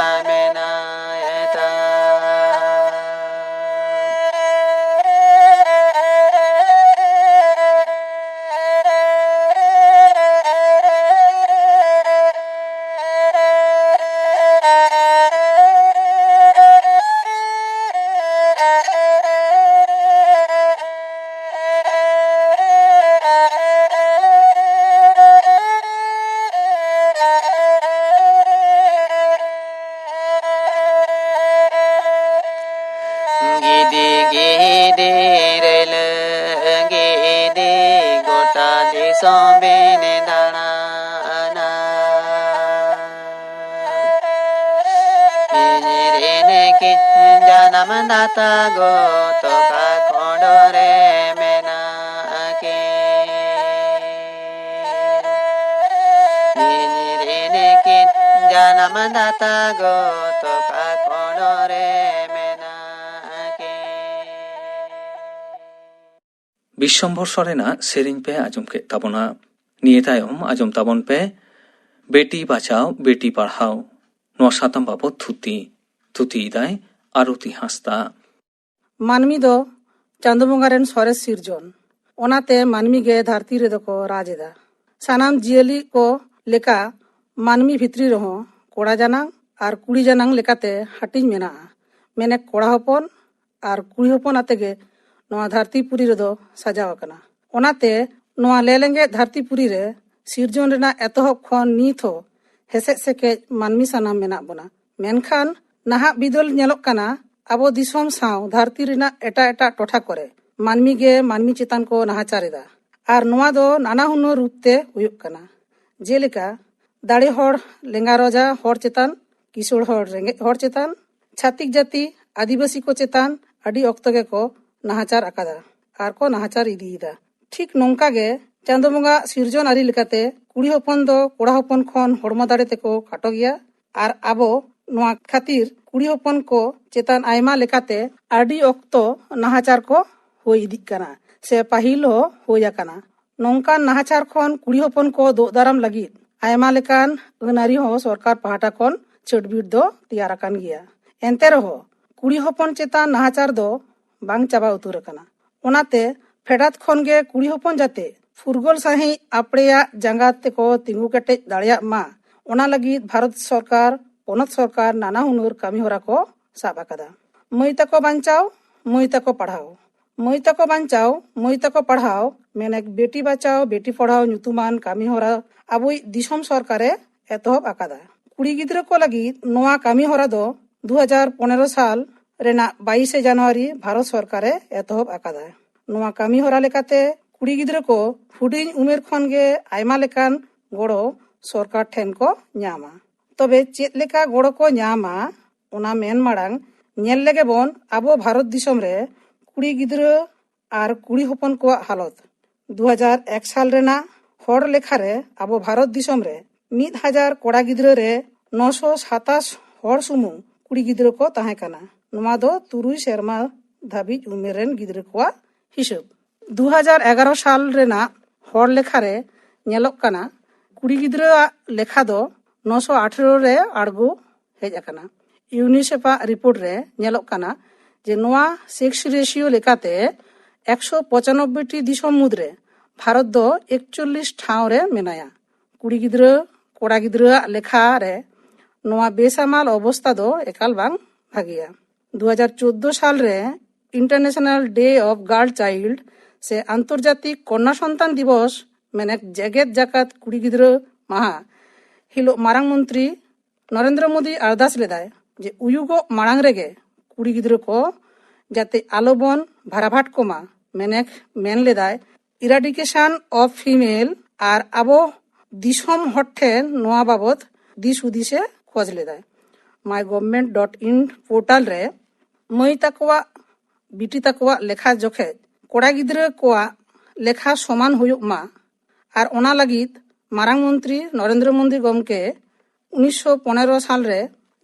ᱢᱮᱱᱟᱭ ᱛᱟᱢ᱾ ᱜᱤᱫᱤ ᱜᱤᱫᱤ ᱨᱮᱞ ᱜᱤᱫᱤ ᱜᱚᱴᱟ ᱫᱤᱥᱚᱢ ᱵᱤᱱ ᱫᱟᱬᱟᱱᱟ᱾ ᱤᱧ ᱨᱤᱱ ᱠᱤᱱ ᱡᱟᱱᱟᱢ ᱫᱟᱛᱟ ᱜᱚ ᱛᱚᱠᱟ ᱠᱚᱸᱰᱚ ᱨᱮ ᱢᱮᱱᱟᱜ ᱠᱤᱱ᱾ ᱤᱧ ᱨᱤᱱ ᱠᱤᱱ ᱡᱟᱱᱟᱢ ᱫᱟᱛᱟ ᱜᱚ ᱛᱚᱠᱟ ᱠᱚᱸᱰᱚ ᱨᱮ ᱢᱮᱱᱟᱜ ᱠᱤᱱ᱾ ᱵᱤᱥᱥᱚᱢᱵᱷᱚᱨ ᱥᱚᱨᱮᱱᱟᱜ ᱥᱮᱨᱮᱧ ᱯᱮ ᱟᱸᱡᱚᱢ ᱠᱮᱫ ᱛᱟᱵᱚᱱᱟ᱾ ᱱᱤᱭᱟᱹ ᱛᱟᱭᱚᱢ ᱟᱸᱡᱚᱢ ᱛᱟᱵᱚᱱ ᱯᱮ ᱵᱮᱴᱤ ᱵᱟᱪᱟᱣ ᱵᱮᱴᱤ ᱯᱟᱲᱦᱟᱣ᱾ ᱱᱚᱣᱟ ᱥᱟᱛᱟᱢ ᱵᱟᱵᱚᱛ ᱛᱷᱩᱛᱤ᱾ ᱛᱷᱩᱛᱤᱭᱮᱫᱟᱭ ᱟᱨᱚᱛᱤ ᱦᱟᱸᱥᱫᱟ᱾ ᱢᱟᱹᱱᱢᱤ ᱫᱚ ᱪᱟᱸᱫᱚ ᱵᱚᱸᱜᱟ ᱨᱮᱱ ᱥᱚᱨᱮᱥ ᱥᱤᱨᱡᱚᱱ᱾ ᱚᱱᱟᱛᱮ ᱢᱟᱹᱱᱢᱤ ᱜᱮ ᱫᱷᱟᱹᱨᱛᱤ ᱨᱮᱫᱚ ᱠᱚ ᱨᱟᱡᱽ ᱮᱫᱟ᱾ ᱥᱟᱱᱟᱢ ᱡᱤᱭᱟᱹᱞᱤ ᱠᱚ ᱞᱮᱠᱟ ᱢᱟᱹᱱᱢᱤ ᱵᱷᱤᱛᱨᱤ ᱨᱮᱦᱚᱸ ᱠᱚᱲᱟ ᱡᱟᱱᱟᱝ ᱟᱨ ᱠᱩᱲᱤ ᱡᱟᱱᱟᱝ ᱞᱮᱠᱟᱛᱮ ᱦᱟᱹᱴᱤᱧ ᱢᱮᱱᱟᱜᱼᱟ᱾ ᱢᱮᱱᱮᱠ ᱠᱚᱲᱟ ᱦᱚᱯᱚᱱ ᱟᱨ ᱠᱩᱲᱤ ᱦᱚᱯᱚᱱ ᱟᱛᱮ ᱜᱮ ᱱᱚᱣᱟ ᱫᱷᱟᱹᱨᱛᱤ ᱯᱩᱨᱤ ᱨᱮᱫᱚ ᱥᱟᱡᱟᱣ ᱟᱠᱟᱱᱟ᱾ ᱚᱱᱟᱛᱮ ᱱᱚᱣᱟ ᱞᱮᱞᱮᱸᱜᱮᱡ ᱫᱷᱟᱹᱨᱛᱤ ᱯᱩᱨᱤ ᱨᱮ ᱥᱤᱨᱡᱚᱱ ᱨᱮᱱᱟᱜ ᱮᱛᱚᱦᱚᱵ ᱠᱷᱚᱱ ᱱᱤᱛ ᱦᱚᱸ ᱦᱮᱥᱮᱡ ᱥᱮᱠᱮᱡ ᱢᱟᱹᱱᱢᱤ ᱥᱟᱱᱟᱢ ᱢᱮᱱᱟᱜ ᱵᱚᱱᱟ᱾ ᱢᱮᱱᱠᱷᱟᱱ ᱱᱟᱦᱟᱜ ᱵᱤᱫᱟᱹᱞ ᱧᱮᱞᱚᱜ ᱠᱟᱱᱟ, ᱟᱵᱚ ᱫᱤᱥᱚᱢ ᱥᱟᱶ ᱫᱷᱟᱹᱨᱛᱤ ᱨᱮᱱᱟᱜ ᱮᱴᱟᱜ ᱮᱴᱟᱜ ᱴᱚᱴᱷᱟ ᱠᱚᱨᱮ ᱢᱟᱹᱱᱢᱤ ᱜᱮ ᱢᱟᱹᱱᱢᱤ ᱪᱮᱛᱟᱱ ᱠᱚ ᱱᱟᱦᱟᱪᱟᱨ ᱮᱫᱟ᱾ ᱟᱨ ᱱᱚᱣᱟ ᱫᱚ ᱱᱟᱱᱟ ᱦᱩᱱᱟᱹᱨ ᱨᱩᱯ ᱛᱮ ᱦᱩᱭᱩᱜ ᱠᱟᱱᱟ᱾ ᱡᱮᱞᱮᱠᱟ, ᱫᱟᱲᱮ ᱦᱚᱲ ᱞᱮᱸᱜᱟ ᱨᱚᱡᱟ ᱦᱚᱲ ᱪᱮᱛᱟᱱ, ᱠᱤᱥᱟᱹᱬ ᱦᱚᱲ ᱨᱮᱸᱜᱮᱡ ᱦᱚᱲ ᱪᱮᱛᱟᱱ, ᱪᱷᱟᱹᱛᱤᱠ ᱡᱟᱹᱛᱤ, ᱟᱹᱫᱤᱵᱟᱹᱥᱤ ᱠᱚ ᱪᱮᱛᱟᱱ ᱟᱹᱰᱤ ᱚᱠᱛᱚ ᱜᱮᱠᱚ ᱱᱟᱦᱟᱪᱟᱨ ᱟᱠᱟᱫᱟ ᱟᱨ ᱠᱚ ᱱᱟᱦᱟᱪᱟᱨ ᱤᱫᱤᱭᱮᱫᱟ᱾ ᱴᱷᱤᱠ ᱱᱚᱝᱠᱟ ᱜᱮ ᱪᱟᱸᱫᱳ ᱵᱚᱸᱜᱟ ᱥᱤᱨᱡᱚᱱ ᱟᱹᱨᱤ ᱞᱮᱠᱟᱛᱮ ᱠᱩᱲᱤ ᱦᱚᱯᱚᱱ ᱫᱚ ᱠᱚᱲᱟ ᱦᱚᱯᱚᱱ ᱠᱷᱚᱱ ᱦᱚᱲᱢᱚ ᱫᱟᱲᱮ ᱛᱮᱠᱚ ᱠᱷᱟᱴᱚ ᱜᱮᱭᱟ᱾ ᱟᱨ ᱟᱵᱚ ᱱᱚᱣᱟ ᱠᱷᱟᱹᱛᱤᱨ ᱠᱩᱲᱤ ᱦᱚᱯᱚᱱ ᱠᱚ ᱪᱮᱛᱟᱱ ᱟᱭᱢᱟ ᱞᱮᱠᱟᱛᱮ ᱟᱹᱰᱤ ᱚᱠᱛᱚ ᱱᱟᱦᱟᱪᱟᱨ ᱠᱚ ᱦᱩᱭ ᱤᱫᱤᱜ ᱠᱟᱱᱟ, ᱥᱮ ᱯᱟᱹᱦᱤᱞ ᱦᱚᱸ ᱦᱩᱭ ᱟᱠᱟᱱᱟ᱾ ᱱᱚᱝᱠᱟᱱ ᱱᱟᱦᱟᱪᱟᱨ ᱠᱷᱚᱱ ᱠᱩᱲᱤ ᱦᱚᱯᱚᱱ ᱠᱚ ᱫᱳᱜ ᱫᱟᱨᱟᱢ ᱞᱟᱹᱜᱤᱫ ᱟᱭᱢᱟ ᱞᱮᱠᱟᱱ ᱟᱹᱱ ᱟᱹᱨᱤ ᱦᱚᱸ ᱥᱚᱨᱠᱟᱨ ᱯᱟᱦᱴᱟ ᱠᱷᱚᱱ ᱪᱷᱟᱹᱴᱵᱤᱴ ᱫᱚ ᱛᱮᱭᱟᱨ ᱟᱠᱟᱱ ᱜᱮᱭᱟ᱾ ᱮᱱᱛᱮ ᱨᱮᱦᱚᱸ ᱠᱩᱲᱤ ᱦᱚᱯᱚᱱ ᱪᱮᱛᱟᱱ ᱱᱟᱦᱟᱪᱟᱨ ᱫᱚ ᱵᱟᱝ ᱪᱟᱵᱟ ᱩᱛᱟᱹᱨ ᱟᱠᱟᱱᱟ᱾ ᱚᱱᱟᱛᱮ ᱯᱷᱮᱰᱟᱛ ᱠᱷᱚᱱ ᱜᱮ ᱠᱩᱲᱤ ᱦᱚᱯᱚᱱ ᱡᱟᱛᱮ ᱯᱷᱩᱨᱜᱟᱹᱞ ᱥᱟᱹᱦᱤᱡ ᱟᱯᱲᱮᱭᱟᱜ ᱡᱟᱸᱜᱟ ᱛᱮᱠᱚ ᱛᱤᱸᱜᱩ ᱠᱮᱴᱮᱡ ᱫᱟᱲᱮᱭᱟᱜ ᱢᱟ, ᱚᱱᱟ ᱞᱟᱹᱜᱤᱫ ᱵᱷᱟᱨᱚᱛ ᱥᱚᱨᱠᱟᱨ, ᱯᱚᱱᱚᱛ ᱥᱚᱨᱠᱟᱨ ᱱᱟᱱᱟ ᱦᱩᱱᱟᱹᱨ ᱠᱟᱹᱢᱤ ᱦᱚᱨᱟ ᱠᱚ ᱥᱟᱵ ᱟᱠᱟᱫᱟ᱾ ᱢᱟᱹᱭ ᱛᱟᱠᱚ ᱵᱟᱧᱪᱟᱣ, ᱢᱟᱹᱭ ᱛᱟᱠᱚ ᱯᱟᱲᱦᱟᱣ᱾ ᱢᱟᱹᱭ ᱛᱟᱠᱚ ᱵᱟᱧᱪᱟᱣ, ᱢᱟᱹᱭ ᱛᱟᱠᱚ ᱯᱟᱲᱦᱟᱣ, ᱢᱮᱱᱮᱠ ᱵᱮᱴᱤ ᱵᱟᱪᱟᱣ ᱵᱮᱴᱤ ᱯᱟᱲᱦᱟᱣ ᱧᱩᱛᱩᱢᱟᱱ ᱠᱟᱹᱢᱤ ᱦᱚᱨᱟ ᱟᱵᱚᱭᱤᱡ ᱫᱤᱥᱚᱢ ᱥᱚᱨᱠᱟᱨᱮ ᱮᱛᱚᱦᱚᱵ ᱟᱠᱟᱫᱟ᱾ ᱠᱩᱲᱤ ᱜᱤᱫᱽᱨᱟᱹ ᱠᱚ ᱞᱟᱹᱜᱤᱫ ᱱᱚᱣᱟ ᱠᱟᱹᱢᱤ ᱦᱚᱨᱟ ᱫᱚ ᱫᱩ ᱦᱟᱡᱟᱨ ᱯᱚᱱᱮᱨᱚ ᱥᱟᱞ ᱨᱮᱱᱟᱜ ᱵᱟᱭᱤᱥᱮ ᱡᱟᱱᱩᱣᱟᱨᱤ ᱵᱷᱟᱨᱚᱛ ᱥᱚᱨᱠᱟᱨᱮ ᱮᱛᱚᱦᱚᱵ ᱟᱠᱟᱫᱟ᱾ ᱱᱚᱣᱟ ᱠᱟᱹᱢᱤ ᱦᱚᱨᱟ ᱞᱮᱠᱟᱛᱮ ᱠᱩᱲᱤ ᱜᱤᱫᱽᱨᱟᱹ ᱠᱚ ᱦᱩᱰᱤᱧ ᱩᱢᱮᱨ ᱠᱷᱚᱱ ᱜᱮ ᱟᱭᱢᱟ ᱞᱮᱠᱟᱱ ᱜᱚᱲᱚ ᱥᱚᱨᱠᱟᱨ ᱴᱷᱮᱱ ᱠᱚ ᱧᱟᱢᱟ᱾ ᱛᱚᱵᱮ ᱪᱮᱫ ᱞᱮᱠᱟ ᱜᱚᱲᱚ ᱠᱚ ᱧᱟᱢᱟ, ᱚᱱᱟ ᱢᱮᱱ ᱢᱟᱲᱟᱝ ᱧᱮᱞ ᱞᱮᱜᱮ ᱵᱚᱱ ᱟᱵᱚ ᱵᱷᱟᱨᱚᱛ ᱫᱤᱥᱚᱢ ᱨᱮ ᱠᱩᱲᱤ ᱜᱤᱫᱽᱨᱟᱹ ᱟᱨ ᱠᱩᱲᱤ ᱦᱚᱯᱚᱱ ᱠᱚᱣᱟᱜ ᱦᱟᱞᱚᱛ᱾ ᱫᱩ ᱦᱟᱡᱟᱨ ᱮᱠ ᱥᱟᱞ ᱨᱮᱱᱟᱜ ᱦᱚᱲ ᱞᱮᱠᱷᱟ ᱨᱮ ᱟᱵᱚ ᱵᱷᱟᱨᱚᱛ ᱫᱤᱥᱚᱢ ᱨᱮ ᱢᱤᱫ ᱦᱟᱡᱟᱨ ᱠᱚᱲᱟ ᱜᱤᱫᱽᱨᱟᱹ ᱨᱮ ᱱᱚᱥᱚ ᱥᱟᱛᱟᱥ ᱦᱚᱲ ᱥᱩᱢᱩᱝ ᱠᱩᱲᱤ ᱜᱤᱫᱽᱨᱟᱹ ᱠᱚ ᱛᱟᱦᱮᱸ ᱠᱟᱱᱟ᱾ ᱱᱚᱣᱟ ᱫᱚ ᱛᱩᱨᱩᱭ ᱥᱮᱨᱢᱟ ᱫᱷᱟᱹᱵᱤᱡ ᱩᱢᱮᱨ ᱨᱮᱱ ᱜᱤᱫᱽᱨᱟᱹ ᱠᱚᱣᱟᱜ ᱦᱤᱥᱟᱹᱵ᱾ ᱫᱩ ᱦᱟᱡᱟᱨ ᱮᱜᱟᱨᱚ ᱥᱟᱞ ᱨᱮᱱᱟᱜ ᱦᱚᱲ ᱞᱮᱠᱷᱟ ᱨᱮ ᱧᱮᱞᱚᱜ ᱠᱟᱱᱟ, ᱠᱩᱲᱤ ᱜᱤᱫᱽᱨᱟᱹᱣᱟᱜ ᱞᱮᱠᱷᱟ ᱫᱚ ᱱᱚᱥᱚ ᱟᱴᱷᱮᱨᱚ ᱨᱮ ᱟᱬᱜᱚ ᱦᱮᱡ ᱟᱠᱟᱱᱟ᱾ ᱤᱭᱩᱱᱤᱥᱮᱯᱷ ᱟᱜ ᱨᱤᱯᱳᱨᱴ ᱨᱮ ᱧᱮᱞᱚᱜ ᱠᱟᱱᱟ ᱡᱮ ᱱᱚᱣᱟ ᱥᱮᱠᱥ ᱨᱮᱥᱤᱭᱳ ᱞᱮᱠᱟᱛᱮ ᱮᱠᱥᱚ ᱯᱚᱸᱪᱟᱱᱚᱵᱵᱳᱭ ᱴᱤ ᱫᱤᱥᱚᱢ ᱢᱩᱫᱽᱨᱮ ᱵᱷᱟᱨᱚᱛ ᱫᱚ ᱮᱠᱪᱚᱞᱞᱤᱥ ᱴᱷᱟᱶ ᱨᱮ ᱢᱮᱱᱟᱭᱟ᱾ ᱠᱩᱲᱤ ᱜᱤᱫᱽᱨᱟᱹ ᱠᱚᱲᱟ ᱜᱤᱫᱽᱨᱟᱹᱣᱟᱜ ᱞᱮᱠᱷᱟ ᱨᱮ ᱱᱚᱣᱟ ᱵᱮᱥᱟᱢᱟᱞ ᱚᱵᱚᱥᱛᱟ ᱫᱚ ᱮᱠᱟᱞ ᱵᱟᱝ ᱵᱷᱟᱜᱮᱭᱟ᱾ ᱫᱩ ᱦᱟᱡᱟᱨ ᱪᱳᱫᱫᱳ ᱥᱟᱞ ᱨᱮ International Day of Girl Child ᱥᱮ ᱟᱱᱛᱚᱨᱡᱟᱛᱤᱠ ᱠᱚᱱᱭᱟ ᱥᱚᱱᱛᱟᱱ ᱫᱤᱵᱚᱥ, ᱢᱮᱱᱮᱠ ᱡᱮᱜᱮᱛ ᱡᱟᱠᱟᱛ ᱠᱩᱲᱤ ᱜᱤᱫᱽᱨᱟᱹ ᱢᱟᱦᱟ ᱦᱤᱞᱳᱜ ᱢᱟᱨᱟᱝ ᱢᱚᱱᱛᱨᱤ ᱱᱚᱨᱮᱱᱫᱨᱚ ᱢᱳᱫᱤ ᱟᱨᱫᱟᱥ ᱞᱮᱫᱟᱭ ᱡᱮ ᱩᱭᱩᱜᱚᱜ ᱢᱟᱲᱟᱝ ᱨᱮᱜᱮ ᱠᱩᱲᱤ ᱜᱤᱫᱽᱨᱟᱹ ᱠᱚ ᱡᱟᱛᱮ ᱟᱞᱚᱵᱚᱱ ᱵᱷᱟᱨᱟᱵᱷᱟᱴ ᱠᱚᱢᱟ ᱢᱮᱱᱮᱠ ᱢᱮᱱ ᱞᱮᱫᱟᱭ, ᱤᱨᱟᱰᱤᱠᱮᱥᱚᱱ ᱚᱯᱷ ᱯᱷᱤᱢᱮᱞ ᱟᱨ ᱟᱵᱚ ᱫᱤᱥᱚᱢ ᱦᱚᱲ ᱴᱷᱮᱱ ᱱᱚᱣᱟ ᱵᱟᱵᱚᱛ ᱫᱤᱥ ᱦᱩᱫᱤᱥᱮ ᱠᱷᱚᱡᱽ ᱞᱮᱫᱟᱭ᱾ ᱢᱟᱭ ᱜᱚᱵᱷᱢᱮᱱᱴ ᱰᱚᱴ ᱤᱱ ᱯᱳᱨᱴᱟᱞ ᱨᱮ ᱢᱟᱹᱭ ᱛᱟᱠᱚᱣᱟᱜ ᱵᱤᱴᱤ ᱛᱟᱠᱚᱣᱟᱜ ᱞᱮᱠᱷᱟ ᱡᱚᱠᱷᱮᱡ ᱠᱚᱲᱟ ᱜᱤᱫᱽᱨᱟᱹ ᱠᱚᱣᱟᱜ ᱞᱮᱠᱷᱟ ᱥᱚᱢᱟᱱ ᱦᱩᱭᱩᱜ ᱢᱟ ᱟᱨ ᱚᱱᱟ ᱞᱟᱹᱜᱤᱫ ᱢᱟᱨᱟᱝ ᱢᱚᱱᱛᱨᱤ ᱱᱚᱨᱮᱱᱫᱨᱚ ᱢᱳᱫᱤ ᱜᱚᱢᱠᱮ ᱩᱱᱤᱥᱥᱚ ᱯᱚᱱᱮᱨᱚ ᱥᱟᱞ ᱨᱮ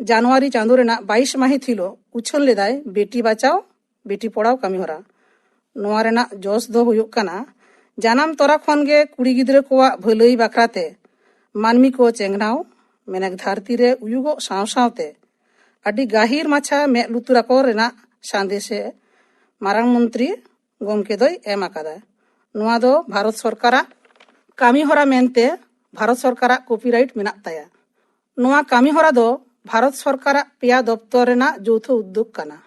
ᱡᱟᱱᱩᱣᱟᱨᱤ ᱪᱟᱸᱫᱳ ᱨᱮᱱᱟᱜ ᱵᱟᱭᱤᱥ ᱢᱟᱹᱦᱤᱛ ᱦᱤᱞᱳᱜ ᱩᱪᱷᱟᱹᱱ ᱞᱮᱫᱟᱭ ᱵᱮᱴᱤ ᱵᱟᱪᱟᱣ ᱵᱮᱴᱤ ᱯᱚᱲᱟᱣ ᱠᱟᱹᱢᱤ ᱦᱚᱨᱟ᱾ ᱱᱚᱣᱟ ᱨᱮᱱᱟᱜ ᱡᱚᱥ ᱫᱚ ᱦᱩᱭᱩᱜ ᱠᱟᱱᱟ, ᱡᱟᱱᱟᱢ ᱛᱚᱨᱟ ᱠᱷᱚᱱ ᱜᱮ ᱠᱩᱲᱤ ᱜᱤᱫᱽᱨᱟᱹ ᱠᱚᱣᱟᱜ ᱵᱷᱟᱹᱞᱟᱹᱭ ᱵᱟᱠᱷᱨᱟ ᱛᱮ ᱢᱟᱹᱱᱢᱤ ᱠᱚ ᱪᱮᱸᱜᱷᱟᱣ, ᱢᱮᱱᱮᱠ ᱫᱷᱟᱹᱨᱛᱤ ᱨᱮ ᱩᱭᱩᱜᱚᱜ ᱥᱟᱶ ᱥᱟᱶᱛᱮ ᱟᱹᱰᱤ ᱜᱟᱹᱦᱤᱨ ᱢᱟᱪᱷᱟ ᱢᱮᱫ ᱞᱩᱛᱩᱨ ᱟᱠᱚ ᱨᱮᱱᱟᱜ ᱥᱟᱸᱫᱮᱥᱮ ᱢᱟᱨᱟᱝ ᱢᱚᱱᱛᱨᱤ ᱜᱚᱢᱠᱮ ᱫᱚᱭ ᱮᱢ ᱟᱠᱟᱫᱟ᱾ ᱱᱚᱣᱟ ᱫᱚ ᱵᱷᱟᱨᱚᱛ ᱥᱚᱨᱠᱟᱨᱟᱜ ᱠᱟᱹᱢᱤ ᱦᱚᱨᱟ ᱢᱮᱱᱛᱮ ᱵᱷᱟᱨᱚᱛ ᱥᱚᱨᱠᱟᱨᱟᱜ ᱠᱚᱯᱤᱨᱟᱭᱤᱴ ᱢᱮᱱᱟᱜ ᱛᱟᱭᱟ᱾ ᱱᱚᱣᱟ ᱠᱟᱹᱢᱤ ᱦᱚᱨᱟ ᱫᱚ ᱵᱷᱟᱨᱚᱛ ᱥᱚᱨᱠᱟᱨᱟᱜ ᱯᱮᱭᱟ ᱫᱚᱯᱛᱚᱨ ᱨᱮᱱᱟᱜ ᱡᱳᱣᱛᱷᱚ ᱩᱫᱽᱫᱳᱜᱽ ᱠᱟᱱᱟ᱾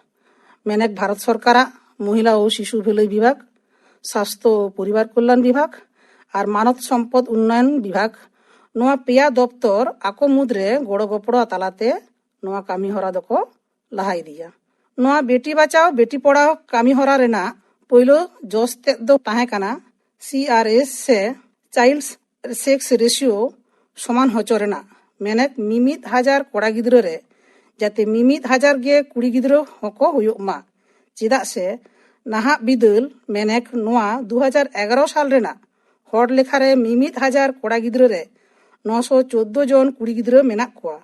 ᱢᱮᱱᱮᱠ ᱵᱷᱟᱨᱚᱛ ᱥᱚᱨᱠᱟᱨᱟᱜ ᱢᱚᱦᱤᱞᱟ ᱳ ᱥᱤᱥᱩ ᱵᱷᱟᱹᱞᱟᱹᱭ ᱵᱤᱵᱷᱟᱜᱽ, ᱥᱟᱥᱛᱷᱚ ᱳ ᱯᱚᱨᱤᱵᱟᱨ ᱠᱚᱞᱭᱟᱱ ᱵᱤᱵᱷᱟᱜᱽ ᱟᱨ ᱢᱟᱱᱚᱵ ᱥᱚᱢᱯᱚᱫ ᱩᱱᱱᱚᱭᱚᱱ ᱵᱤᱵᱷᱟᱜᱽ, ᱱᱚᱣᱟ ᱯᱮᱭᱟ ᱫᱚᱯᱛᱚᱨ ᱟᱠᱚ ᱢᱩᱫᱽᱨᱮ ᱜᱚᱲᱚ ᱜᱚᱯᱚᱲᱚ ᱛᱟᱞᱟᱛᱮ ᱱᱚᱣᱟ ᱠᱟᱹᱢᱤ ᱦᱚᱨᱟ ᱫᱚᱠᱚ ᱞᱟᱦᱟ ᱤᱫᱤᱭᱟ᱾ ᱱᱚᱣᱟ ᱵᱮᱴᱤ ᱵᱟᱪᱟᱣ ᱵᱮᱴᱤ ᱯᱚᱲᱟᱣ ᱠᱟᱹᱢᱤ ᱦᱚᱨᱟ ᱨᱮᱱᱟᱜ ᱯᱳᱭᱞᱳ ᱡᱚᱥ ᱛᱮᱫ ᱫᱚ ᱛᱟᱦᱮᱸ ᱠᱟᱱᱟ ᱥᱤ ᱟᱨ ᱮᱥ ᱥᱮ ᱪᱟᱭᱤᱞᱰ ᱥᱮᱠᱥ ᱨᱮᱥᱤᱭᱳ ᱥᱚᱢᱟᱱ ᱦᱚᱪᱚ ᱨᱮᱱᱟᱜ᱾ ᱢᱮᱱᱮᱠ ᱢᱤᱢᱤᱫ ᱦᱟᱡᱟᱨ ᱠᱚᱲᱟ ᱜᱤᱫᱽᱨᱟᱹ ᱨᱮ ᱡᱟᱛᱮ ᱢᱤᱢᱤᱫ ᱦᱟᱡᱟᱨ ᱜᱮ ᱠᱩᱲᱤ ᱜᱤᱫᱽᱨᱟᱹ ᱦᱚᱸᱠᱚ ᱦᱩᱭᱩᱜ ᱢᱟ, ᱪᱮᱫᱟᱜ ᱥᱮ ᱱᱟᱦᱟᱜ ᱵᱤᱫᱟᱹᱞ ᱢᱮᱱᱮᱠ ᱱᱚᱣᱟ ᱫᱩ ᱦᱟᱡᱟᱨ ᱮᱜᱟᱨᱚ ᱥᱟᱞ ᱨᱮᱱᱟᱜ ᱦᱚᱲ ᱞᱮᱠᱷᱟ ᱨᱮ ᱢᱤᱢᱤᱫ ᱦᱟᱡᱟᱨ ᱠᱚᱲᱟ ᱜᱤᱫᱽᱨᱟᱹ ᱨᱮ ᱱᱚᱥᱚ ᱪᱳᱫᱫᱳ ᱡᱚᱱ ᱠᱩᱲᱤ ᱜᱤᱫᱽᱨᱟᱹ ᱢᱮᱱᱟᱜ ᱠᱚᱣᱟ᱾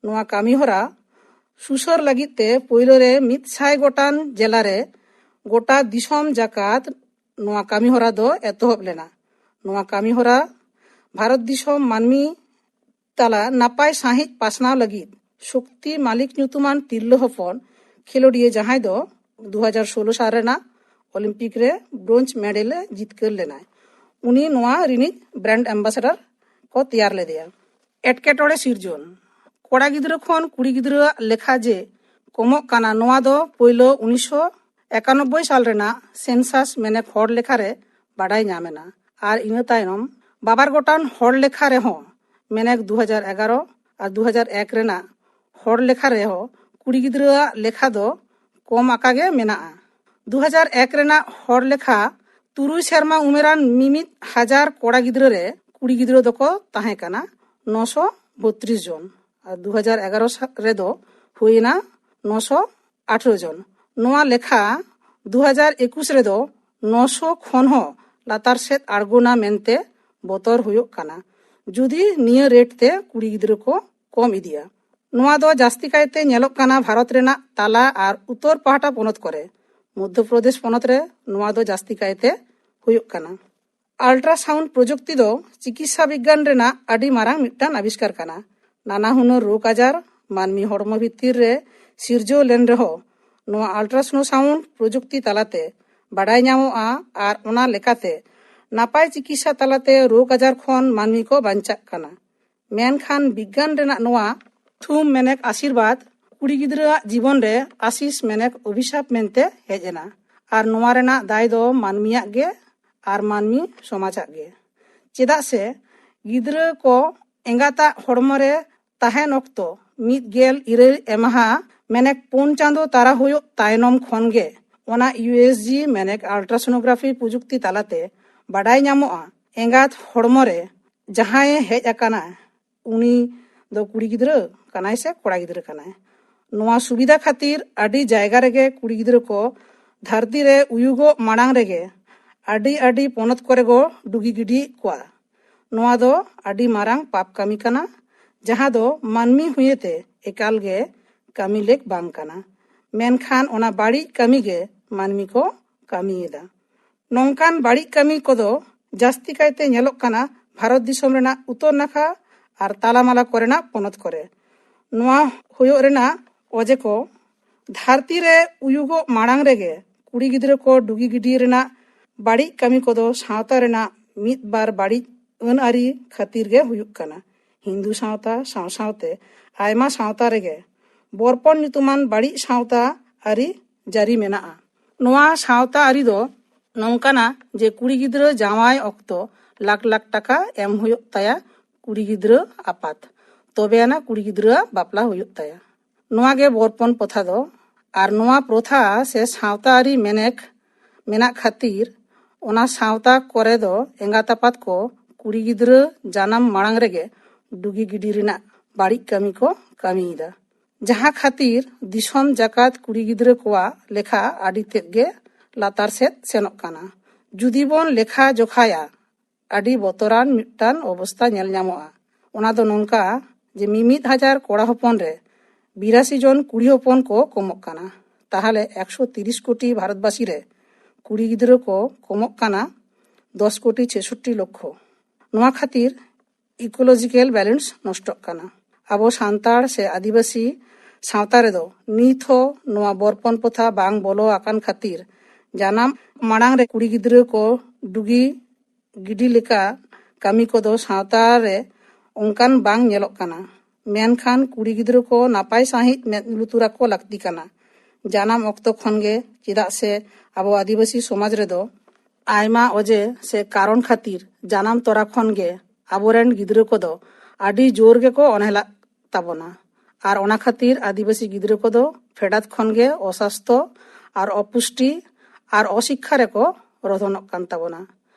ᱱᱚᱣᱟ ᱠᱟᱹᱢᱤ ᱦᱚᱨᱟ ᱥᱩᱥᱟᱹᱨ ᱞᱟᱹᱜᱤᱫ ᱛᱮ ᱯᱳᱭᱞᱳ ᱨᱮ ᱢᱤᱫ ᱥᱟᱭ ᱜᱚᱴᱟᱝ ᱡᱮᱞᱟ ᱨᱮ ᱜᱚᱴᱟ ᱫᱤᱥᱚᱢ ᱡᱟᱠᱟᱛ ᱱᱚᱣᱟ ᱠᱟᱹᱢᱤ ᱦᱚᱨᱟ ᱫᱚ ᱮᱛᱚᱦᱚᱵ ᱞᱮᱱᱟ᱾ ᱱᱚᱣᱟ ᱠᱟᱹᱢᱤ ᱦᱚᱨᱟ ᱵᱷᱟᱨᱚᱛ ᱫᱤᱥᱚᱢ ᱢᱟᱹᱱᱢᱤ ᱛᱟᱞᱟ ᱱᱟᱯᱟᱭ ᱥᱟᱺᱦᱤᱡ ᱯᱟᱥᱱᱟᱣ ᱞᱟᱹᱜᱤᱫ ᱥᱚᱠᱛᱤ ᱢᱟᱞᱤᱠ ᱧᱩᱛᱩᱢᱟᱱ ᱛᱤᱨᱞᱟᱹ ᱦᱚᱯᱚᱱ ᱠᱷᱮᱞᱳᱰᱤᱭᱟᱹ, ᱡᱟᱦᱟᱸᱭ ᱫᱚ ᱫᱩ ᱦᱟᱡᱟᱨ ᱥᱳᱞᱳ ᱥᱟᱞ ᱨᱮᱱᱟᱜ ᱚᱞᱤᱢᱯᱤᱠ ᱨᱮ ᱵᱨᱳᱧᱡᱽ ᱢᱮᱰᱮᱞ ᱮ ᱡᱤᱛᱠᱟᱹᱨ ᱞᱮᱱᱟᱭ, ᱩᱱᱤ ᱱᱚᱣᱟ ᱨᱤᱱᱤᱡ ᱵᱨᱟᱱᱰ ᱮᱢᱵᱟᱥᱮᱰᱟᱨ ᱠᱚ ᱛᱮᱭᱟᱨ ᱞᱮᱫᱮᱭᱟ᱾ ᱮᱴᱠᱮᱴᱚᱬᱮ ᱥᱤᱨᱡᱚᱱ᱾ ᱠᱚᱲᱟ ᱜᱤᱫᱽᱨᱟᱹ ᱠᱷᱚᱱ ᱠᱩᱲᱤ ᱜᱤᱫᱽᱨᱟᱹᱣᱟᱜ ᱞᱮᱠᱷᱟ ᱡᱮ ᱠᱚᱢᱚᱜ ᱠᱟᱱᱟ, ᱱᱚᱣᱟ ᱫᱚ ᱯᱳᱭᱞᱳ ᱩᱱᱤᱥᱥᱚ ᱮᱠᱟᱱᱚᱵᱵᱳᱭ ᱥᱟᱞ ᱨᱮᱱᱟᱜ ᱥᱮᱱᱥᱟᱥ ᱢᱮᱱᱮᱠ ᱦᱚᱲ ᱞᱮᱠᱷᱟ ᱨᱮ ᱵᱟᱰᱟᱭ ᱧᱟᱢ ᱮᱱᱟ᱾ ᱟᱨ ᱤᱱᱟᱹ ᱛᱟᱭᱱᱚᱢ ᱵᱟᱵᱟᱨ ᱜᱚᱴᱟᱝ ᱦᱚᱲ ᱞᱮᱠᱷᱟ ᱨᱮᱦᱚᱸ, ᱢᱮᱱᱮᱠ ᱫᱩ ᱦᱟᱡᱟᱨ ᱮᱜᱟᱨᱚ ᱟᱨ ᱫᱩ ᱦᱟᱡᱟᱨ ᱮᱠ ᱨᱮᱱᱟᱜ ᱦᱚᱲ ᱞᱮᱠᱷᱟ ᱨᱮᱦᱚᱸ ᱠᱩᱲᱤ ᱜᱤᱫᱽᱨᱟᱹᱣᱟᱜ ᱞᱮᱠᱷᱟ ᱫᱚ ᱠᱚᱢ ᱟᱠᱟ ᱜᱮ ᱢᱮᱱᱟᱜᱼᱟ᱾ ᱫᱩ ᱦᱟᱡᱟᱨ ᱮᱠ ᱨᱮᱱᱟᱜ ᱦᱚᱲ ᱞᱮᱠᱷᱟ, ᱛᱩᱨᱩᱭ ᱥᱮᱨᱢᱟ ᱩᱢᱮᱨᱟᱱ ᱢᱤᱢᱤᱫ ᱦᱟᱡᱟᱨ ᱠᱚᱲᱟ ᱜᱤᱫᱽᱨᱟᱹ ᱨᱮ ᱠᱩᱲᱤ ᱜᱤᱫᱽᱨᱟᱹ ᱫᱚᱠᱚ ᱛᱟᱦᱮᱸ ᱠᱟᱱᱟ ᱱᱚᱥᱚ ᱵᱚᱛᱨᱤᱥ ᱡᱚᱱ᱾ ᱟᱨ ᱫᱩ ᱦᱟᱡᱟᱨ ᱮᱜᱟᱨᱚ ᱨᱮᱫᱚ ᱦᱩᱭᱮᱱᱟ ᱱᱚᱥᱚ ᱟᱴᱷᱨᱚ ᱡᱚᱱ᱾ ᱱᱚᱣᱟ ᱞᱮᱠᱷᱟ ᱫᱩ ᱦᱟᱡᱟᱨ ᱮᱠᱩᱥ ᱨᱮᱫᱚ ᱱᱚᱥᱚ ᱠᱷᱚᱱ ᱦᱚᱸ ᱞᱟᱛᱟᱨ ᱥᱮᱫ ᱟᱬᱜᱚᱱᱟ ᱢᱮᱱᱛᱮ ᱵᱚᱛᱚᱨ ᱦᱩᱭᱩᱜ ᱠᱟᱱᱟ, ᱡᱩᱫᱤ ᱱᱤᱭᱟᱹ ᱨᱮᱴ ᱛᱮ ᱠᱩᱲᱤ ᱜᱤᱫᱽᱨᱟᱹ ᱠᱚ ᱠᱚᱢ ᱤᱫᱤᱭᱟ᱾ ᱱᱚᱣᱟ ᱫᱚ ᱡᱟᱹᱥᱛᱤ ᱠᱟᱭᱛᱮ ᱧᱮᱞᱚᱜ ᱠᱟᱱᱟ ᱵᱷᱟᱨᱚᱛ ᱨᱮᱱᱟᱜ ᱛᱟᱞᱟ ᱟᱨ ᱩᱛᱛᱚᱨ ᱯᱟᱦᱴᱟ ᱯᱚᱱᱚᱛ ᱠᱚᱨᱮ᱾ ᱢᱚᱫᱽᱫᱷᱚ ᱯᱨᱚᱫᱮᱥ ᱯᱚᱱᱚᱛ ᱨᱮ ᱱᱚᱣᱟ ᱫᱚ ᱡᱟᱹᱥᱛᱤ ᱠᱟᱭᱛᱮ ᱦᱩᱭᱩᱜ ᱠᱟᱱᱟ᱾ ᱟᱞᱴᱨᱟᱥᱟᱣᱩᱱᱰ ᱯᱨᱚᱡᱩᱠᱛᱤ ᱫᱚ ᱪᱤᱠᱤᱛᱥᱟ ᱵᱤᱜᱽᱜᱟᱱ ᱨᱮᱱᱟᱜ ᱟᱹᱰᱤ ᱢᱟᱨᱟᱝ ᱢᱤᱫᱴᱟᱝ ᱟᱵᱤᱥᱠᱟᱨ ᱠᱟᱱᱟ᱾ ᱱᱟᱱᱟ ᱦᱩᱱᱟᱹᱨ ᱨᱳᱜᱽ ᱟᱡᱟᱨ ᱢᱟᱹᱱᱢᱤ ᱦᱚᱲᱢᱚ ᱵᱷᱤᱛᱤᱨ ᱨᱮ ᱥᱤᱨᱡᱟᱹᱣ ᱞᱮᱱ ᱨᱮᱦᱚᱸ, ᱱᱚᱣᱟ ᱟᱞᱴᱨᱟᱥᱟᱣᱩᱱᱰ ᱯᱨᱚᱡᱩᱠᱛᱤ ᱛᱟᱞᱟᱛᱮ ᱵᱟᱰᱟᱭ ᱧᱟᱢᱚᱜᱼᱟ ᱟᱨ ᱚᱱᱟ ᱞᱮᱠᱟᱛᱮ ᱱᱟᱯᱟᱭ ᱪᱤᱠᱤᱛᱥᱟ ᱛᱟᱞᱟᱛᱮ ᱨᱳᱜᱽ ᱟᱡᱟᱨ ᱠᱷᱚᱱ ᱢᱟᱹᱱᱢᱤ ᱠᱚ ᱵᱟᱧᱪᱟᱜ ᱠᱟᱱᱟ᱾ ᱢᱮᱱᱠᱷᱟᱱ ᱵᱤᱜᱽᱜᱟᱱ ᱨᱮᱱᱟᱜ ᱱᱚᱣᱟ ᱛᱷᱩᱢ ᱢᱮᱱᱮᱠ ᱟᱥᱤᱨᱵᱟᱫᱽ ᱠᱩᱲᱤ ᱜᱤᱫᱽᱨᱟᱹᱣᱟᱜ ᱡᱤᱵᱚᱱ ᱨᱮ ᱟᱥᱤᱥ ᱢᱮᱱᱮᱠ ᱚᱵᱷᱤᱥᱟᱯ ᱢᱮᱱᱛᱮ ᱦᱮᱡ ᱮᱱᱟ᱾ ᱟᱨ ᱱᱚᱣᱟ ᱨᱮᱱᱟᱜ ᱫᱟᱭ ᱫᱚ ᱢᱟᱹᱱᱢᱤᱭᱟᱜ ᱜᱮ ᱟᱨ ᱢᱟᱹᱱᱢᱤ ᱥᱚᱢᱟᱡᱟᱜ ᱜᱮ᱾ ᱪᱮᱫᱟᱜ ᱥᱮ ᱜᱤᱫᱽᱨᱟᱹ ᱠᱚ ᱮᱸᱜᱟᱛᱟᱜ ᱦᱚᱲᱢᱚ ᱨᱮ ᱛᱟᱦᱮᱱ ᱚᱠᱛᱚ ᱢᱤᱫ ᱜᱮᱞ ᱤᱨᱟᱹᱞ ᱮᱢᱟᱦᱟ ᱢᱮᱱᱮᱠ ᱯᱩᱱ ᱪᱟᱸᱫᱚ ᱛᱟᱨᱟ ᱦᱩᱭᱩᱜ ᱛᱟᱭᱱᱚᱢ ᱠᱷᱚᱱ ᱜᱮ ᱚᱱᱟ ᱤᱭᱩ ᱮᱥ ᱡᱤ ᱢᱮᱱᱮᱠ ᱟᱞᱴᱨᱟᱥᱳᱱᱳᱜᱨᱟᱯᱷᱤ ᱯᱨᱚᱡᱩᱠᱛᱤ ᱛᱟᱞᱟᱛᱮ ᱵᱟᱰᱟᱭ ᱧᱟᱢᱚᱜᱼᱟ ᱮᱸᱜᱟᱛ ᱦᱚᱲᱢᱚ ᱨᱮ ᱡᱟᱦᱟᱸᱭᱮ ᱦᱮᱡ ᱟᱠᱟᱱᱟ, ᱩᱱᱤ ᱫᱚ ᱠᱩᱲᱤ ᱜᱤᱫᱽᱨᱟᱹ ᱠᱟᱱᱟᱭ ᱥᱮ ᱠᱚᱲᱟ ᱜᱤᱫᱽᱨᱟᱹ ᱠᱟᱱᱟᱭ᱾ ᱱᱚᱣᱟ ᱥᱩᱵᱤᱫᱷᱟ ᱠᱷᱟᱹᱛᱤᱨ ᱟᱹᱰᱤ ᱡᱟᱭᱜᱟ ᱨᱮᱜᱮ ᱠᱩᱲᱤ ᱜᱤᱫᱽᱨᱟᱹ ᱠᱚ ᱫᱷᱟᱹᱨᱛᱤ ᱨᱮ ᱩᱭᱩᱜᱚᱜ ᱢᱟᱲᱟᱝ ᱨᱮᱜᱮ ᱟᱹᱰᱤ ᱟᱹᱰᱤ ᱯᱚᱱᱚᱛ ᱠᱚᱨᱮ ᱠᱚ ᱰᱩᱜᱤ ᱜᱤᱰᱤᱭᱮᱫ ᱠᱚᱣᱟ᱾ ᱱᱚᱣᱟ ᱫᱚ ᱟᱹᱰᱤ ᱢᱟᱨᱟᱝ ᱯᱟᱯ ᱠᱟᱹᱢᱤ ᱠᱟᱱᱟ, ᱡᱟᱦᱟᱸ ᱫᱚ ᱢᱟᱹᱱᱢᱤ ᱦᱩᱭᱮᱛᱮ ᱮᱠᱟᱞ ᱜᱮ ᱠᱟᱹᱢᱤ ᱞᱮᱠ ᱵᱟᱝ ᱠᱟᱱᱟ᱾ ᱢᱮᱱᱠᱷᱟᱱ ᱚᱱᱟ ᱵᱟᱹᱲᱤᱡ ᱠᱟᱹᱢᱤ ᱜᱮ ᱢᱟᱹᱱᱢᱤ ᱠᱚ ᱠᱟᱹᱢᱤᱭᱮᱫᱟ᱾ ᱱᱚᱝᱠᱟᱱ ᱵᱟᱹᱲᱤᱡ ᱠᱟᱹᱢᱤ ᱠᱚᱫᱚ ᱡᱟᱹᱥᱛᱤ ᱠᱟᱭᱛᱮ ᱧᱮᱞᱚᱜ ᱠᱟᱱᱟ ᱵᱷᱟᱨᱚᱛ ᱫᱤᱥᱚᱢ ᱨᱮᱱᱟᱜ ᱩᱛᱛᱚᱨ ᱱᱟᱠᱷᱟ ᱟᱨ ᱛᱟᱞᱟᱢᱟᱞᱟ ᱠᱚᱨᱮᱱᱟᱜ ᱯᱚᱱᱚᱛ ᱠᱚᱨᱮ᱾ ᱱᱚᱣᱟ ᱦᱩᱭᱩᱜ ᱨᱮᱱᱟᱜ ᱚᱡᱮ ᱠᱚ, ᱫᱷᱟᱹᱨᱛᱤ ᱨᱮ ᱩᱭᱩᱜᱚᱜ ᱢᱟᱲᱟᱝ ᱨᱮᱜᱮ ᱠᱩᱲᱤ ᱜᱤᱫᱽᱨᱟᱹ ᱠᱚ ᱰᱩᱜᱤ ᱜᱤᱰᱤ ᱨᱮᱱᱟᱜ ᱵᱟᱹᱲᱤᱡ ᱠᱟᱹᱢᱤ ᱠᱚᱫᱚ ᱥᱟᱶᱛᱟ ᱨᱮᱱᱟᱜ ᱢᱤᱫ ᱵᱟᱨ ᱵᱟᱹᱲᱤᱡ ᱟᱹᱱ ᱟᱹᱨᱤ ᱠᱷᱟᱹᱛᱤᱨ ᱜᱮ ᱦᱩᱭᱩᱜ ᱠᱟᱱᱟ᱾ ᱦᱤᱱᱫᱩ ᱥᱟᱶᱛᱟ ᱥᱟᱶ ᱥᱟᱶᱛᱮ ᱟᱭᱢᱟ ᱥᱟᱶᱛᱟ ᱨᱮᱜᱮ ᱵᱚᱨᱯᱚᱱ ᱧᱩᱛᱩᱢᱟᱱ ᱵᱟᱹᱲᱤᱡ ᱥᱟᱶᱛᱟ ᱟᱹᱨᱤ ᱡᱟᱹᱨᱤ ᱢᱮᱱᱟᱜᱼᱟ᱾ ᱱᱚᱣᱟ ᱥᱟᱶᱛᱟ ᱟᱹᱨᱤ ᱫᱚ ᱱᱚᱝᱠᱟᱱᱟ ᱡᱮ ᱠᱩᱲᱤ ᱜᱤᱫᱽᱨᱟᱹ ᱡᱟᱶᱟᱭ ᱚᱠᱛᱚ ᱞᱟᱠᱷ ᱞᱟᱠᱷ ᱴᱟᱠᱟ ᱮᱢ ᱦᱩᱭᱩᱜ ᱛᱟᱭᱟ ᱠᱩᱲᱤ ᱜᱤᱫᱽᱨᱟᱹ ᱟᱯᱟᱛ, ᱛᱚᱵᱮ ᱟᱱᱟ ᱠᱩᱲᱤ ᱜᱤᱫᱽᱨᱟᱹᱣᱟᱜ ᱵᱟᱯᱞᱟ ᱦᱩᱭᱩᱜ ᱛᱟᱭᱟ᱾ ᱱᱚᱣᱟ ᱜᱮ ᱵᱚᱨᱯᱚᱱ ᱯᱨᱚᱛᱷᱟ ᱫᱚ᱾ ᱟᱨ ᱱᱚᱣᱟ ᱯᱨᱚᱛᱷᱟ ᱥᱮ ᱥᱟᱶᱛᱟ ᱟᱹᱨᱤ ᱢᱮᱱᱮᱠ ᱢᱮᱱᱟᱜ ᱠᱷᱟᱹᱛᱤᱨ ᱚᱱᱟ ᱥᱟᱶᱛᱟ ᱠᱚᱨᱮ ᱫᱚ ᱮᱸᱜᱟᱛ ᱟᱯᱟᱛ ᱠᱚ ᱠᱩᱲᱤ ᱜᱤᱫᱽᱨᱟᱹ ᱡᱟᱱᱟᱢ ᱢᱟᱲᱟᱝ ᱨᱮᱜᱮ ᱰᱩᱜᱤ ᱜᱤᱰᱤ ᱨᱮᱱᱟᱜ ᱵᱟᱹᱲᱤᱡ ᱠᱟᱹᱢᱤ ᱠᱚ ᱠᱟᱹᱢᱤᱭᱮᱫᱟ, ᱡᱟᱦᱟᱸ ᱠᱷᱟᱹᱛᱤᱨ ᱫᱤᱥᱚᱢ ᱡᱟᱠᱟᱛ ᱠᱩᱲᱤ ᱜᱤᱫᱽᱨᱟᱹ ᱠᱚᱣᱟᱜ ᱞᱮᱠᱷᱟ ᱟᱹᱰᱤ ᱛᱮᱫ ᱜᱮ ᱞᱟᱛᱟᱨ ᱥᱮᱫ ᱥᱮᱱᱚᱜ ᱠᱟᱱᱟ᱾ ᱡᱩᱫᱤ ᱵᱚᱱ ᱞᱮᱠᱷᱟ ᱡᱚᱠᱷᱟᱭᱟ, ᱟᱹᱰᱤ ᱵᱚᱛᱚᱨᱟᱱ ᱢᱤᱫᱴᱟᱝ ᱚᱵᱚᱥᱛᱟ ᱧᱮᱞ ᱧᱟᱢᱚᱜᱼᱟ᱾ ᱚᱱᱟ ᱫᱚ ᱱᱚᱝᱠᱟ ᱡᱮ ᱢᱤᱢᱤᱫ ᱦᱟᱡᱟᱨ ᱠᱚᱲᱟ ᱦᱚᱯᱚᱱ ᱨᱮ ᱵᱤᱨᱟᱥᱤ ᱡᱚᱱ ᱠᱩᱲᱤ ᱦᱚᱯᱚᱱ ᱠᱚ ᱠᱚᱢᱚᱜ ᱠᱟᱱᱟ᱾ ᱛᱟᱦᱚᱞᱮ ᱮᱠᱥᱚ ᱛᱤᱨᱤᱥ ᱠᱳᱴᱤ ᱵᱷᱟᱨᱚᱛᱵᱟᱥᱤ ᱨᱮ ᱠᱩᱲᱤ ᱜᱤᱫᱽᱨᱟᱹ ᱠᱚ ᱠᱚᱢᱚᱜ ᱠᱟᱱᱟ ᱫᱚᱥ ᱠᱳᱴᱤ ᱪᱷᱮᱥᱚᱴᱴᱤ ᱞᱚᱠᱷᱚ᱾ ᱱᱚᱣᱟ ᱠᱷᱟᱹᱛᱤᱨ ᱤᱠᱳᱞᱚᱡᱤᱠᱮᱞ ᱵᱮᱞᱮᱱᱥ ᱱᱚᱥᱴᱚᱜ ᱠᱟᱱᱟ᱾ ᱟᱵᱚ ᱥᱟᱱᱛᱟᱲ ᱥᱮ ᱟᱹᱫᱤᱵᱟᱹᱥᱤ ᱥᱟᱶᱛᱟ ᱨᱮᱫᱚ ᱱᱤᱛ ᱦᱚᱸ ᱱᱚᱣᱟ ᱵᱚᱨᱯᱚᱱ ᱯᱨᱚᱛᱷᱟ ᱵᱟᱝ ᱵᱚᱞᱚ ᱟᱠᱟᱱ ᱠᱷᱟᱹᱛᱤᱨ ᱡᱟᱱᱟᱢ ᱢᱟᱲᱟᱝ ᱨᱮ ᱠᱩᱲᱤ ᱜᱤᱫᱽᱨᱟᱹ ᱠᱚ ᱰᱩᱜᱤ ᱜᱤᱰᱤ ᱞᱮᱠᱟ ᱠᱟᱹᱢᱤ ᱠᱚᱫᱚ ᱥᱟᱶᱛᱟ ᱨᱮ ᱚᱱᱠᱟᱱ ᱵᱟᱝ ᱧᱮᱞᱚᱜ ᱠᱟᱱᱟ᱾ ᱢᱮᱱᱠᱷᱟᱱ ᱠᱩᱲᱤ ᱜᱤᱫᱽᱨᱟᱹ ᱠᱚ ᱱᱟᱯᱟᱭ ᱥᱟᱺᱦᱤᱡ ᱢᱮᱫ ᱞᱩᱛᱩᱨ ᱟᱠᱚ ᱞᱟᱹᱠᱛᱤ ᱠᱟᱱᱟ ᱡᱟᱱᱟᱢ ᱚᱠᱛᱚ ᱠᱷᱚᱱ ᱜᱮ, ᱪᱮᱫᱟᱜ ᱥᱮ ᱟᱵᱚ ᱟᱹᱫᱤᱵᱟᱹᱥᱤ ᱥᱚᱢᱟᱡᱽ ᱨᱮᱫᱚ ᱟᱭᱢᱟ ᱚᱡᱮ ᱥᱮ ᱠᱟᱨᱚᱱ ᱠᱷᱟᱹᱛᱤᱨ ᱡᱟᱱᱟᱢ ᱛᱚᱨᱟ ᱠᱷᱚᱱ ᱜᱮ ᱟᱵᱚᱨᱮᱱ ᱜᱤᱫᱽᱨᱟᱹ ᱠᱚᱫᱚ ᱟᱹᱰᱤ ᱡᱳᱨ ᱜᱮᱠᱚ ᱚᱱᱦᱮᱞᱟᱜ ᱛᱟᱵᱚᱱᱟ᱾ ᱟᱨ ᱚᱱᱟ ᱠᱷᱟᱹᱛᱤᱨ ᱟᱹᱫᱤᱵᱟᱹᱥᱤ ᱜᱤᱫᱽᱨᱟᱹ ᱠᱚᱫᱚ ᱯᱷᱮᱰᱟᱛ ᱠᱷᱚᱱ ᱜᱮ ᱚᱥᱟᱥᱛᱚ ᱟᱨ ᱚᱯᱩᱥᱴᱤ ᱟᱨ ᱚᱥᱤᱠᱠᱷᱟ ᱨᱮᱠᱚ ᱨᱚᱫᱷᱚᱱᱚᱜ ᱠᱟᱱ ᱛᱟᱵᱚᱱᱟ᱾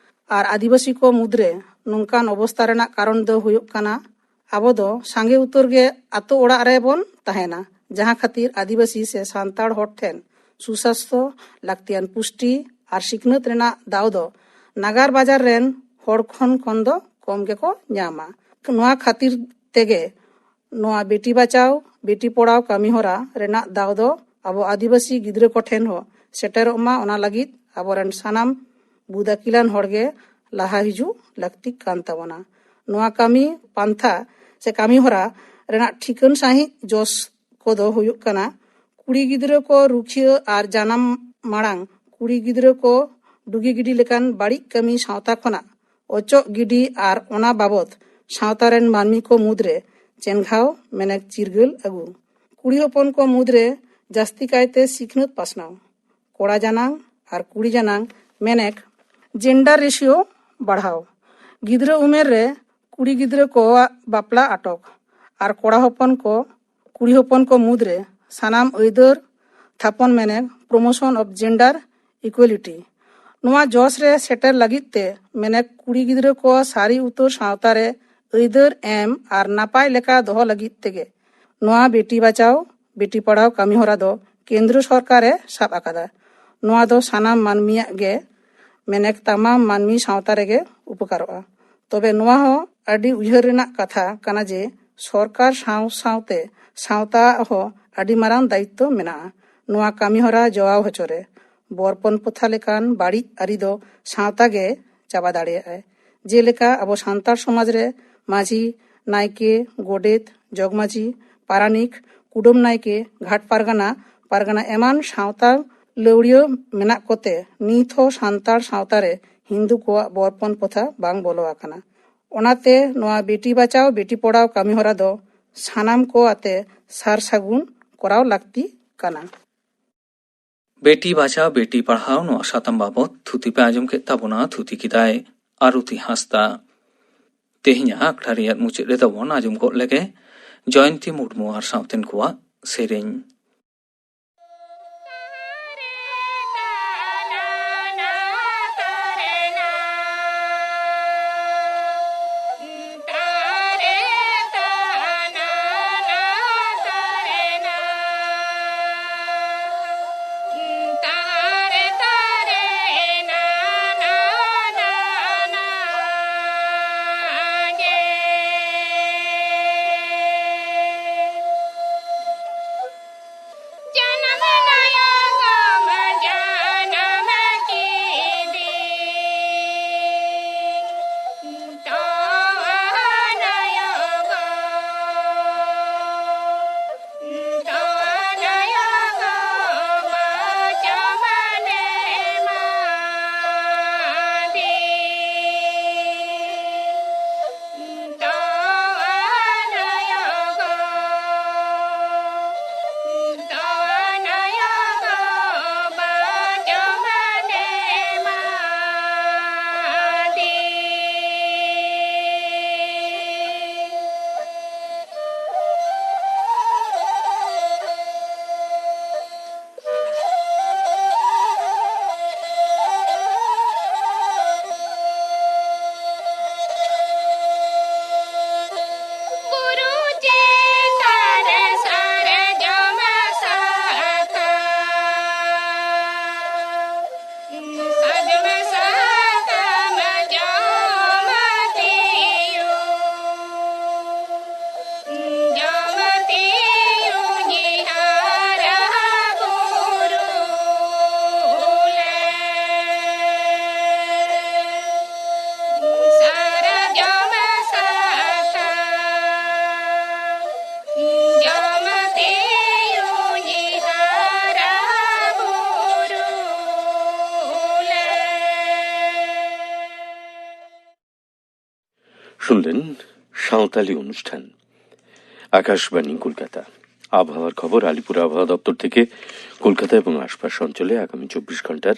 ᱟᱨ ᱟᱹᱫᱤᱵᱟᱹᱥᱤ ᱠᱚ ᱢᱩᱫᱽᱨᱮ ᱱᱚᱝᱠᱟᱱ ᱚᱵᱚᱥᱛᱟ ᱨᱮᱱᱟᱜ ᱠᱟᱨᱚᱱ ᱫᱚ ᱦᱩᱭᱩᱜ ᱠᱟᱱᱟ, ᱟᱵᱚ ᱫᱚ ᱥᱟᱸᱜᱮ ᱩᱛᱟᱹᱨ ᱜᱮ ᱟᱛᱳ ᱚᱲᱟᱜ ᱨᱮᱵᱚᱱ ᱛᱟᱦᱮᱱᱟ, ᱡᱟᱦᱟᱸ ᱠᱷᱟᱹᱛᱤᱨ ᱟᱹᱫᱤᱵᱟᱹᱥᱤ ᱥᱮ ᱥᱟᱱᱛᱟᱲ ᱦᱚᱲ ᱴᱷᱮᱱ ᱥᱩᱥᱟᱥᱛᱷᱚ, ᱞᱟᱹᱠᱛᱤᱭᱟᱱ ᱯᱩᱥᱴᱤ ᱟᱨ ᱥᱤᱠᱷᱱᱟᱹᱛ ᱨᱮᱱᱟᱜ ᱫᱟᱣ ᱫᱚ ᱱᱟᱜᱟᱨ ᱵᱟᱡᱟᱨ ᱨᱮᱱ ᱦᱚᱲ ᱠᱷᱚᱱ ᱠᱷᱚᱱ ᱫᱚ ᱠᱚᱢ ᱜᱮᱠᱚ ᱧᱟᱢᱟ᱾ ᱱᱚᱣᱟ ᱠᱷᱟᱹᱛᱤᱨ ᱛᱮᱜᱮ ᱱᱚᱣᱟ ᱵᱮᱴᱤ ᱵᱟᱪᱟᱣ, ᱵᱮᱴᱤ ᱯᱚᱲᱟᱣ ᱠᱟᱹᱢᱤ ᱦᱚᱨᱟ ᱨᱮᱱᱟᱜ ᱫᱟᱣ ᱫᱚ ᱟᱵᱚ ᱟᱹᱫᱤᱵᱟᱹᱥᱤ ᱜᱤᱫᱽᱨᱟᱹ ᱠᱚᱴᱷᱮᱱ ᱦᱚᱸ ᱥᱮᱴᱮᱨᱚᱜ ᱢᱟ, ᱚᱱᱟ ᱞᱟᱹᱜᱤᱫ ᱟᱵᱚᱨᱮᱱ ᱥᱟᱱᱟᱢ ᱵᱩᱫ ᱟᱹᱠᱤᱞᱟᱱ ᱦᱚᱲᱜᱮ ᱞᱟᱦᱟ ᱦᱤᱡᱩᱜ ᱞᱟᱹᱠᱛᱤᱜ ᱠᱟᱱ ᱛᱟᱵᱚᱱᱟ᱾ ᱱᱚᱣᱟ ᱠᱟᱹᱢᱤ ᱯᱟᱱᱛᱷᱟ ᱥᱮ ᱠᱟᱹᱢᱤ ᱦᱚᱨᱟ ᱨᱮᱱᱟᱜ ᱴᱷᱤᱠᱟᱹᱱ ᱥᱟᱺᱦᱤᱡ ᱡᱚᱥ ᱠᱚᱫᱚ ᱦᱩᱭᱩᱜ ᱠᱟᱱᱟ, ᱠᱩᱲᱤ ᱜᱤᱫᱽᱨᱟᱹ ᱠᱚ ᱨᱩᱠᱷᱤᱭᱟᱹ ᱟᱨ ᱡᱟᱱᱟᱢ ᱢᱟᱲᱟᱝ ᱠᱩᱲᱤ ᱜᱤᱫᱽᱨᱟᱹ ᱠᱚ ᱰᱩᱜᱤ ᱜᱤᱰᱤ ᱞᱮᱠᱟᱱ ᱵᱟᱹᱲᱤᱡ ᱠᱟᱹᱢᱤ ᱥᱟᱶᱛᱟ ᱠᱷᱚᱱᱟᱜ ᱚᱪᱚᱜ ᱜᱤᱰᱤ ᱟᱨ ᱚᱱᱟ ᱵᱟᱵᱚᱛ ᱥᱟᱶᱛᱟ ᱨᱮᱱ ᱢᱟᱹᱱᱢᱤ ᱠᱚ ᱢᱩᱫᱽᱨᱮ ᱪᱮᱱᱜᱷᱟᱣ ᱢᱮᱱᱮᱠ ᱪᱤᱨᱜᱟᱹᱞ ᱟᱹᱜᱩ᱾ ᱠᱩᱲᱤ ᱦᱚᱯᱚᱱ ᱠᱚ ᱢᱩᱫᱽᱨᱮ ᱡᱟᱹᱥᱛᱤ ᱠᱟᱭᱛᱮ ᱥᱤᱠᱷᱱᱟᱹᱛ ᱯᱟᱥᱱᱟᱣ᱾ ᱠᱚᱲᱟ ᱡᱟᱱᱟᱝ ᱟᱨ ᱠᱩᱲᱤ ᱡᱟᱱᱟᱝ ᱢᱮᱱᱮᱠ ᱡᱮᱱᱰᱟᱨ ᱨᱮᱥᱤᱭᱳ ᱵᱟᱲᱦᱟᱣ᱾ ᱜᱤᱫᱽᱨᱟᱹ ᱩᱢᱮᱨ ᱨᱮ ᱠᱩᱲᱤ ᱜᱤᱫᱽᱨᱟᱹ ᱠᱚᱣᱟᱜ ᱵᱟᱯᱞᱟ ᱟᱴᱚᱠ ᱟᱨ ᱠᱚᱲᱟ ᱦᱚᱯᱚᱱ ᱠᱚ, ᱠᱩᱲᱤ ᱦᱚᱯᱚᱱ ᱠᱚ ᱢᱩᱫᱽᱨᱮ ᱥᱟᱱᱟᱢ ᱟᱹᱭᱫᱟᱹᱨ ᱛᱷᱟᱯᱚᱱ ᱢᱮᱱᱮᱠ Promotion of Gender Equality᱾ ᱱᱚᱣᱟ ᱡᱚᱥ ᱨᱮ ᱥᱮᱴᱮᱨ ᱞᱟᱹᱜᱤᱫ ᱛᱮ ᱢᱮᱱᱮᱠ ᱠᱩᱲᱤ ᱜᱤᱫᱽᱨᱟᱹ ᱠᱚ ᱥᱟᱹᱨᱤ ᱩᱛᱟᱹᱨ ᱥᱟᱶᱛᱟ ᱨᱮ ᱟᱹᱭᱫᱟᱹᱨ ᱮᱢ ᱟᱨ ᱱᱟᱯᱟᱭ ᱞᱮᱠᱟ ᱫᱚᱦᱚ ᱞᱟᱹᱜᱤᱫ ᱛᱮᱜᱮ ᱱᱚᱣᱟ ᱵᱮᱴᱤ ᱵᱟᱪᱟᱣ ᱵᱮᱴᱤ ᱯᱟᱲᱦᱟᱣ ᱠᱟᱹᱢᱤ ᱦᱚᱨᱟ ᱫᱚ ᱠᱮᱱᱫᱨᱚ ᱥᱚᱨᱠᱟᱨ ᱮ ᱥᱟᱵ ᱟᱠᱟᱫᱟ᱾ ᱱᱚᱣᱟ ᱫᱚ ᱥᱟᱱᱟᱢ ᱢᱟᱹᱱᱢᱤᱭᱟᱜ ᱜᱮ ᱢᱮᱱᱮᱠ ᱛᱟᱢᱟᱢ ᱢᱟᱹᱱᱢᱤ ᱥᱟᱶᱛᱟ ᱨᱮᱜᱮ ᱩᱯᱚᱠᱟᱨᱚᱜᱼᱟ᱾ ᱛᱚᱵᱮ ᱱᱚᱣᱟ ᱦᱚᱸ ᱟᱹᱰᱤ ᱩᱭᱦᱟᱹᱨ ᱨᱮᱱᱟᱜ ᱠᱟᱛᱷᱟ ᱠᱟᱱᱟ ᱡᱮ ᱥᱚᱨᱠᱟᱨ ᱥᱟᱶ ᱥᱟᱶᱛᱮ ᱥᱟᱶᱛᱟ ᱦᱚᱸ ᱟᱹᱰᱤ ᱢᱟᱨᱟᱝ ᱫᱟᱭᱤᱛᱛᱚ ᱢᱮᱱᱟᱜᱼᱟ ᱱᱚᱣᱟ ᱠᱟᱹᱢᱤ ᱦᱚᱨᱟ ᱡᱚᱣᱟᱣ ᱦᱚᱪᱚ ᱨᱮ᱾ ᱵᱚᱨᱯᱚᱱ ᱯᱚᱛᱷᱟ ᱞᱮᱠᱟᱱ ᱵᱟᱹᱲᱤᱡ ᱟᱹᱨᱤ ᱫᱚ ᱥᱟᱶᱛᱟ ᱜᱮ ᱪᱟᱵᱟ ᱫᱟᱲᱮᱭᱟᱜᱼᱟᱭ᱾ ᱡᱮᱞᱮᱠᱟ ᱟᱵᱚ ᱥᱟᱱᱛᱟᱲ ᱥᱚᱢᱟᱡᱽ ᱨᱮ ᱢᱟᱹᱡᱷᱤ, ᱱᱟᱭᱠᱮ, ᱜᱚᱰᱮᱛ, ᱡᱚᱜᱽᱢᱟᱹᱡᱷᱤ, ᱯᱟᱨᱟᱱᱤᱠ, ᱠᱩᱰᱟᱹᱢ ᱱᱟᱭᱠᱮ, ᱜᱷᱟᱴ ᱯᱟᱨᱜᱟᱱᱟ, ᱯᱟᱨᱜᱟᱱᱟ ᱮᱢᱟᱱ ᱥᱟᱶᱛᱟ ᱞᱟᱹᱣᱲᱤᱭᱟᱹ ᱢᱮᱱᱟᱜ ᱠᱚᱛᱮ ᱱᱤᱛ ᱦᱚᱸ ᱥᱟᱱᱛᱟᱲ ᱥᱟᱶᱛᱟ ᱨᱮ ᱦᱤᱱᱫᱩ ᱠᱚᱣᱟᱜ ᱵᱚᱨᱯᱚᱱ ᱯᱚᱛᱷᱟ ᱵᱟᱝ ᱵᱚᱞᱚ ᱟᱠᱟᱱᱟ᱾ ᱚᱱᱟᱛᱮ ᱱᱚᱣᱟ ᱵᱮᱴᱤ ᱵᱟᱪᱟᱣ ᱵᱮᱴᱤ ᱯᱚᱲᱟᱣ ᱠᱟᱹᱢᱤ ᱦᱚᱨᱟ ᱫᱚ ᱥᱟᱱᱟᱢ ᱠᱚ ᱟᱛᱮ ᱥᱟᱨ ᱥᱟᱹᱜᱩᱱ ᱠᱚᱨᱟᱣ ᱞᱟᱹᱠᱛᱤ ᱠᱟᱱᱟ᱾ ᱵᱮᱴᱤ ᱵᱟᱪᱟᱣ ᱵᱮᱴᱤ ᱯᱟᱲᱦᱟᱣ ᱱᱚᱣᱟ ᱥᱟᱛᱟᱢ ᱵᱟᱵᱚᱛ ᱛᱷᱩᱛᱤ ᱯᱮ ᱟᱸᱡᱚᱢ ᱠᱮᱫ ᱛᱟᱵᱚᱱᱟ᱾ ᱛᱷᱩᱛᱤ ᱠᱮᱫᱟᱭ ᱟᱨᱚᱛᱤ ᱦᱟᱸᱥᱫᱟ᱾ ᱛᱮᱦᱮᱧᱟᱜ ᱟᱠᱷᱲᱟ ᱨᱮᱭᱟᱜ ᱢᱩᱪᱟᱹᱫ ᱨᱮᱫᱚ ᱵᱚᱱ ᱟᱸᱡᱚᱢ ᱜᱚᱫ ᱞᱮᱜᱮ ᱡᱚᱭᱚᱱᱛᱤ ᱢᱩᱨᱢᱩ ᱟᱨ ᱥᱟᱶᱛᱮᱱ ᱠᱚᱣᱟᱜ ᱥᱮᱨᱮᱧ᱾ শুনলেন সাঁওতালি অনুষ্ঠান, আকাশবাণী কলকাতা। আবহাওয়ার খবর আলিপুর আবহাওয়া দপ্তর থেকে। কলকাতা এবং আশপাশ অঞ্চলে আগামী চব্বিশ ঘন্টার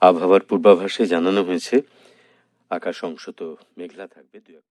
আবহাওয়ার পূর্বাভাসে জানানো হয়েছে, আকাশ অংশত মেঘলা থাকবে, দু এক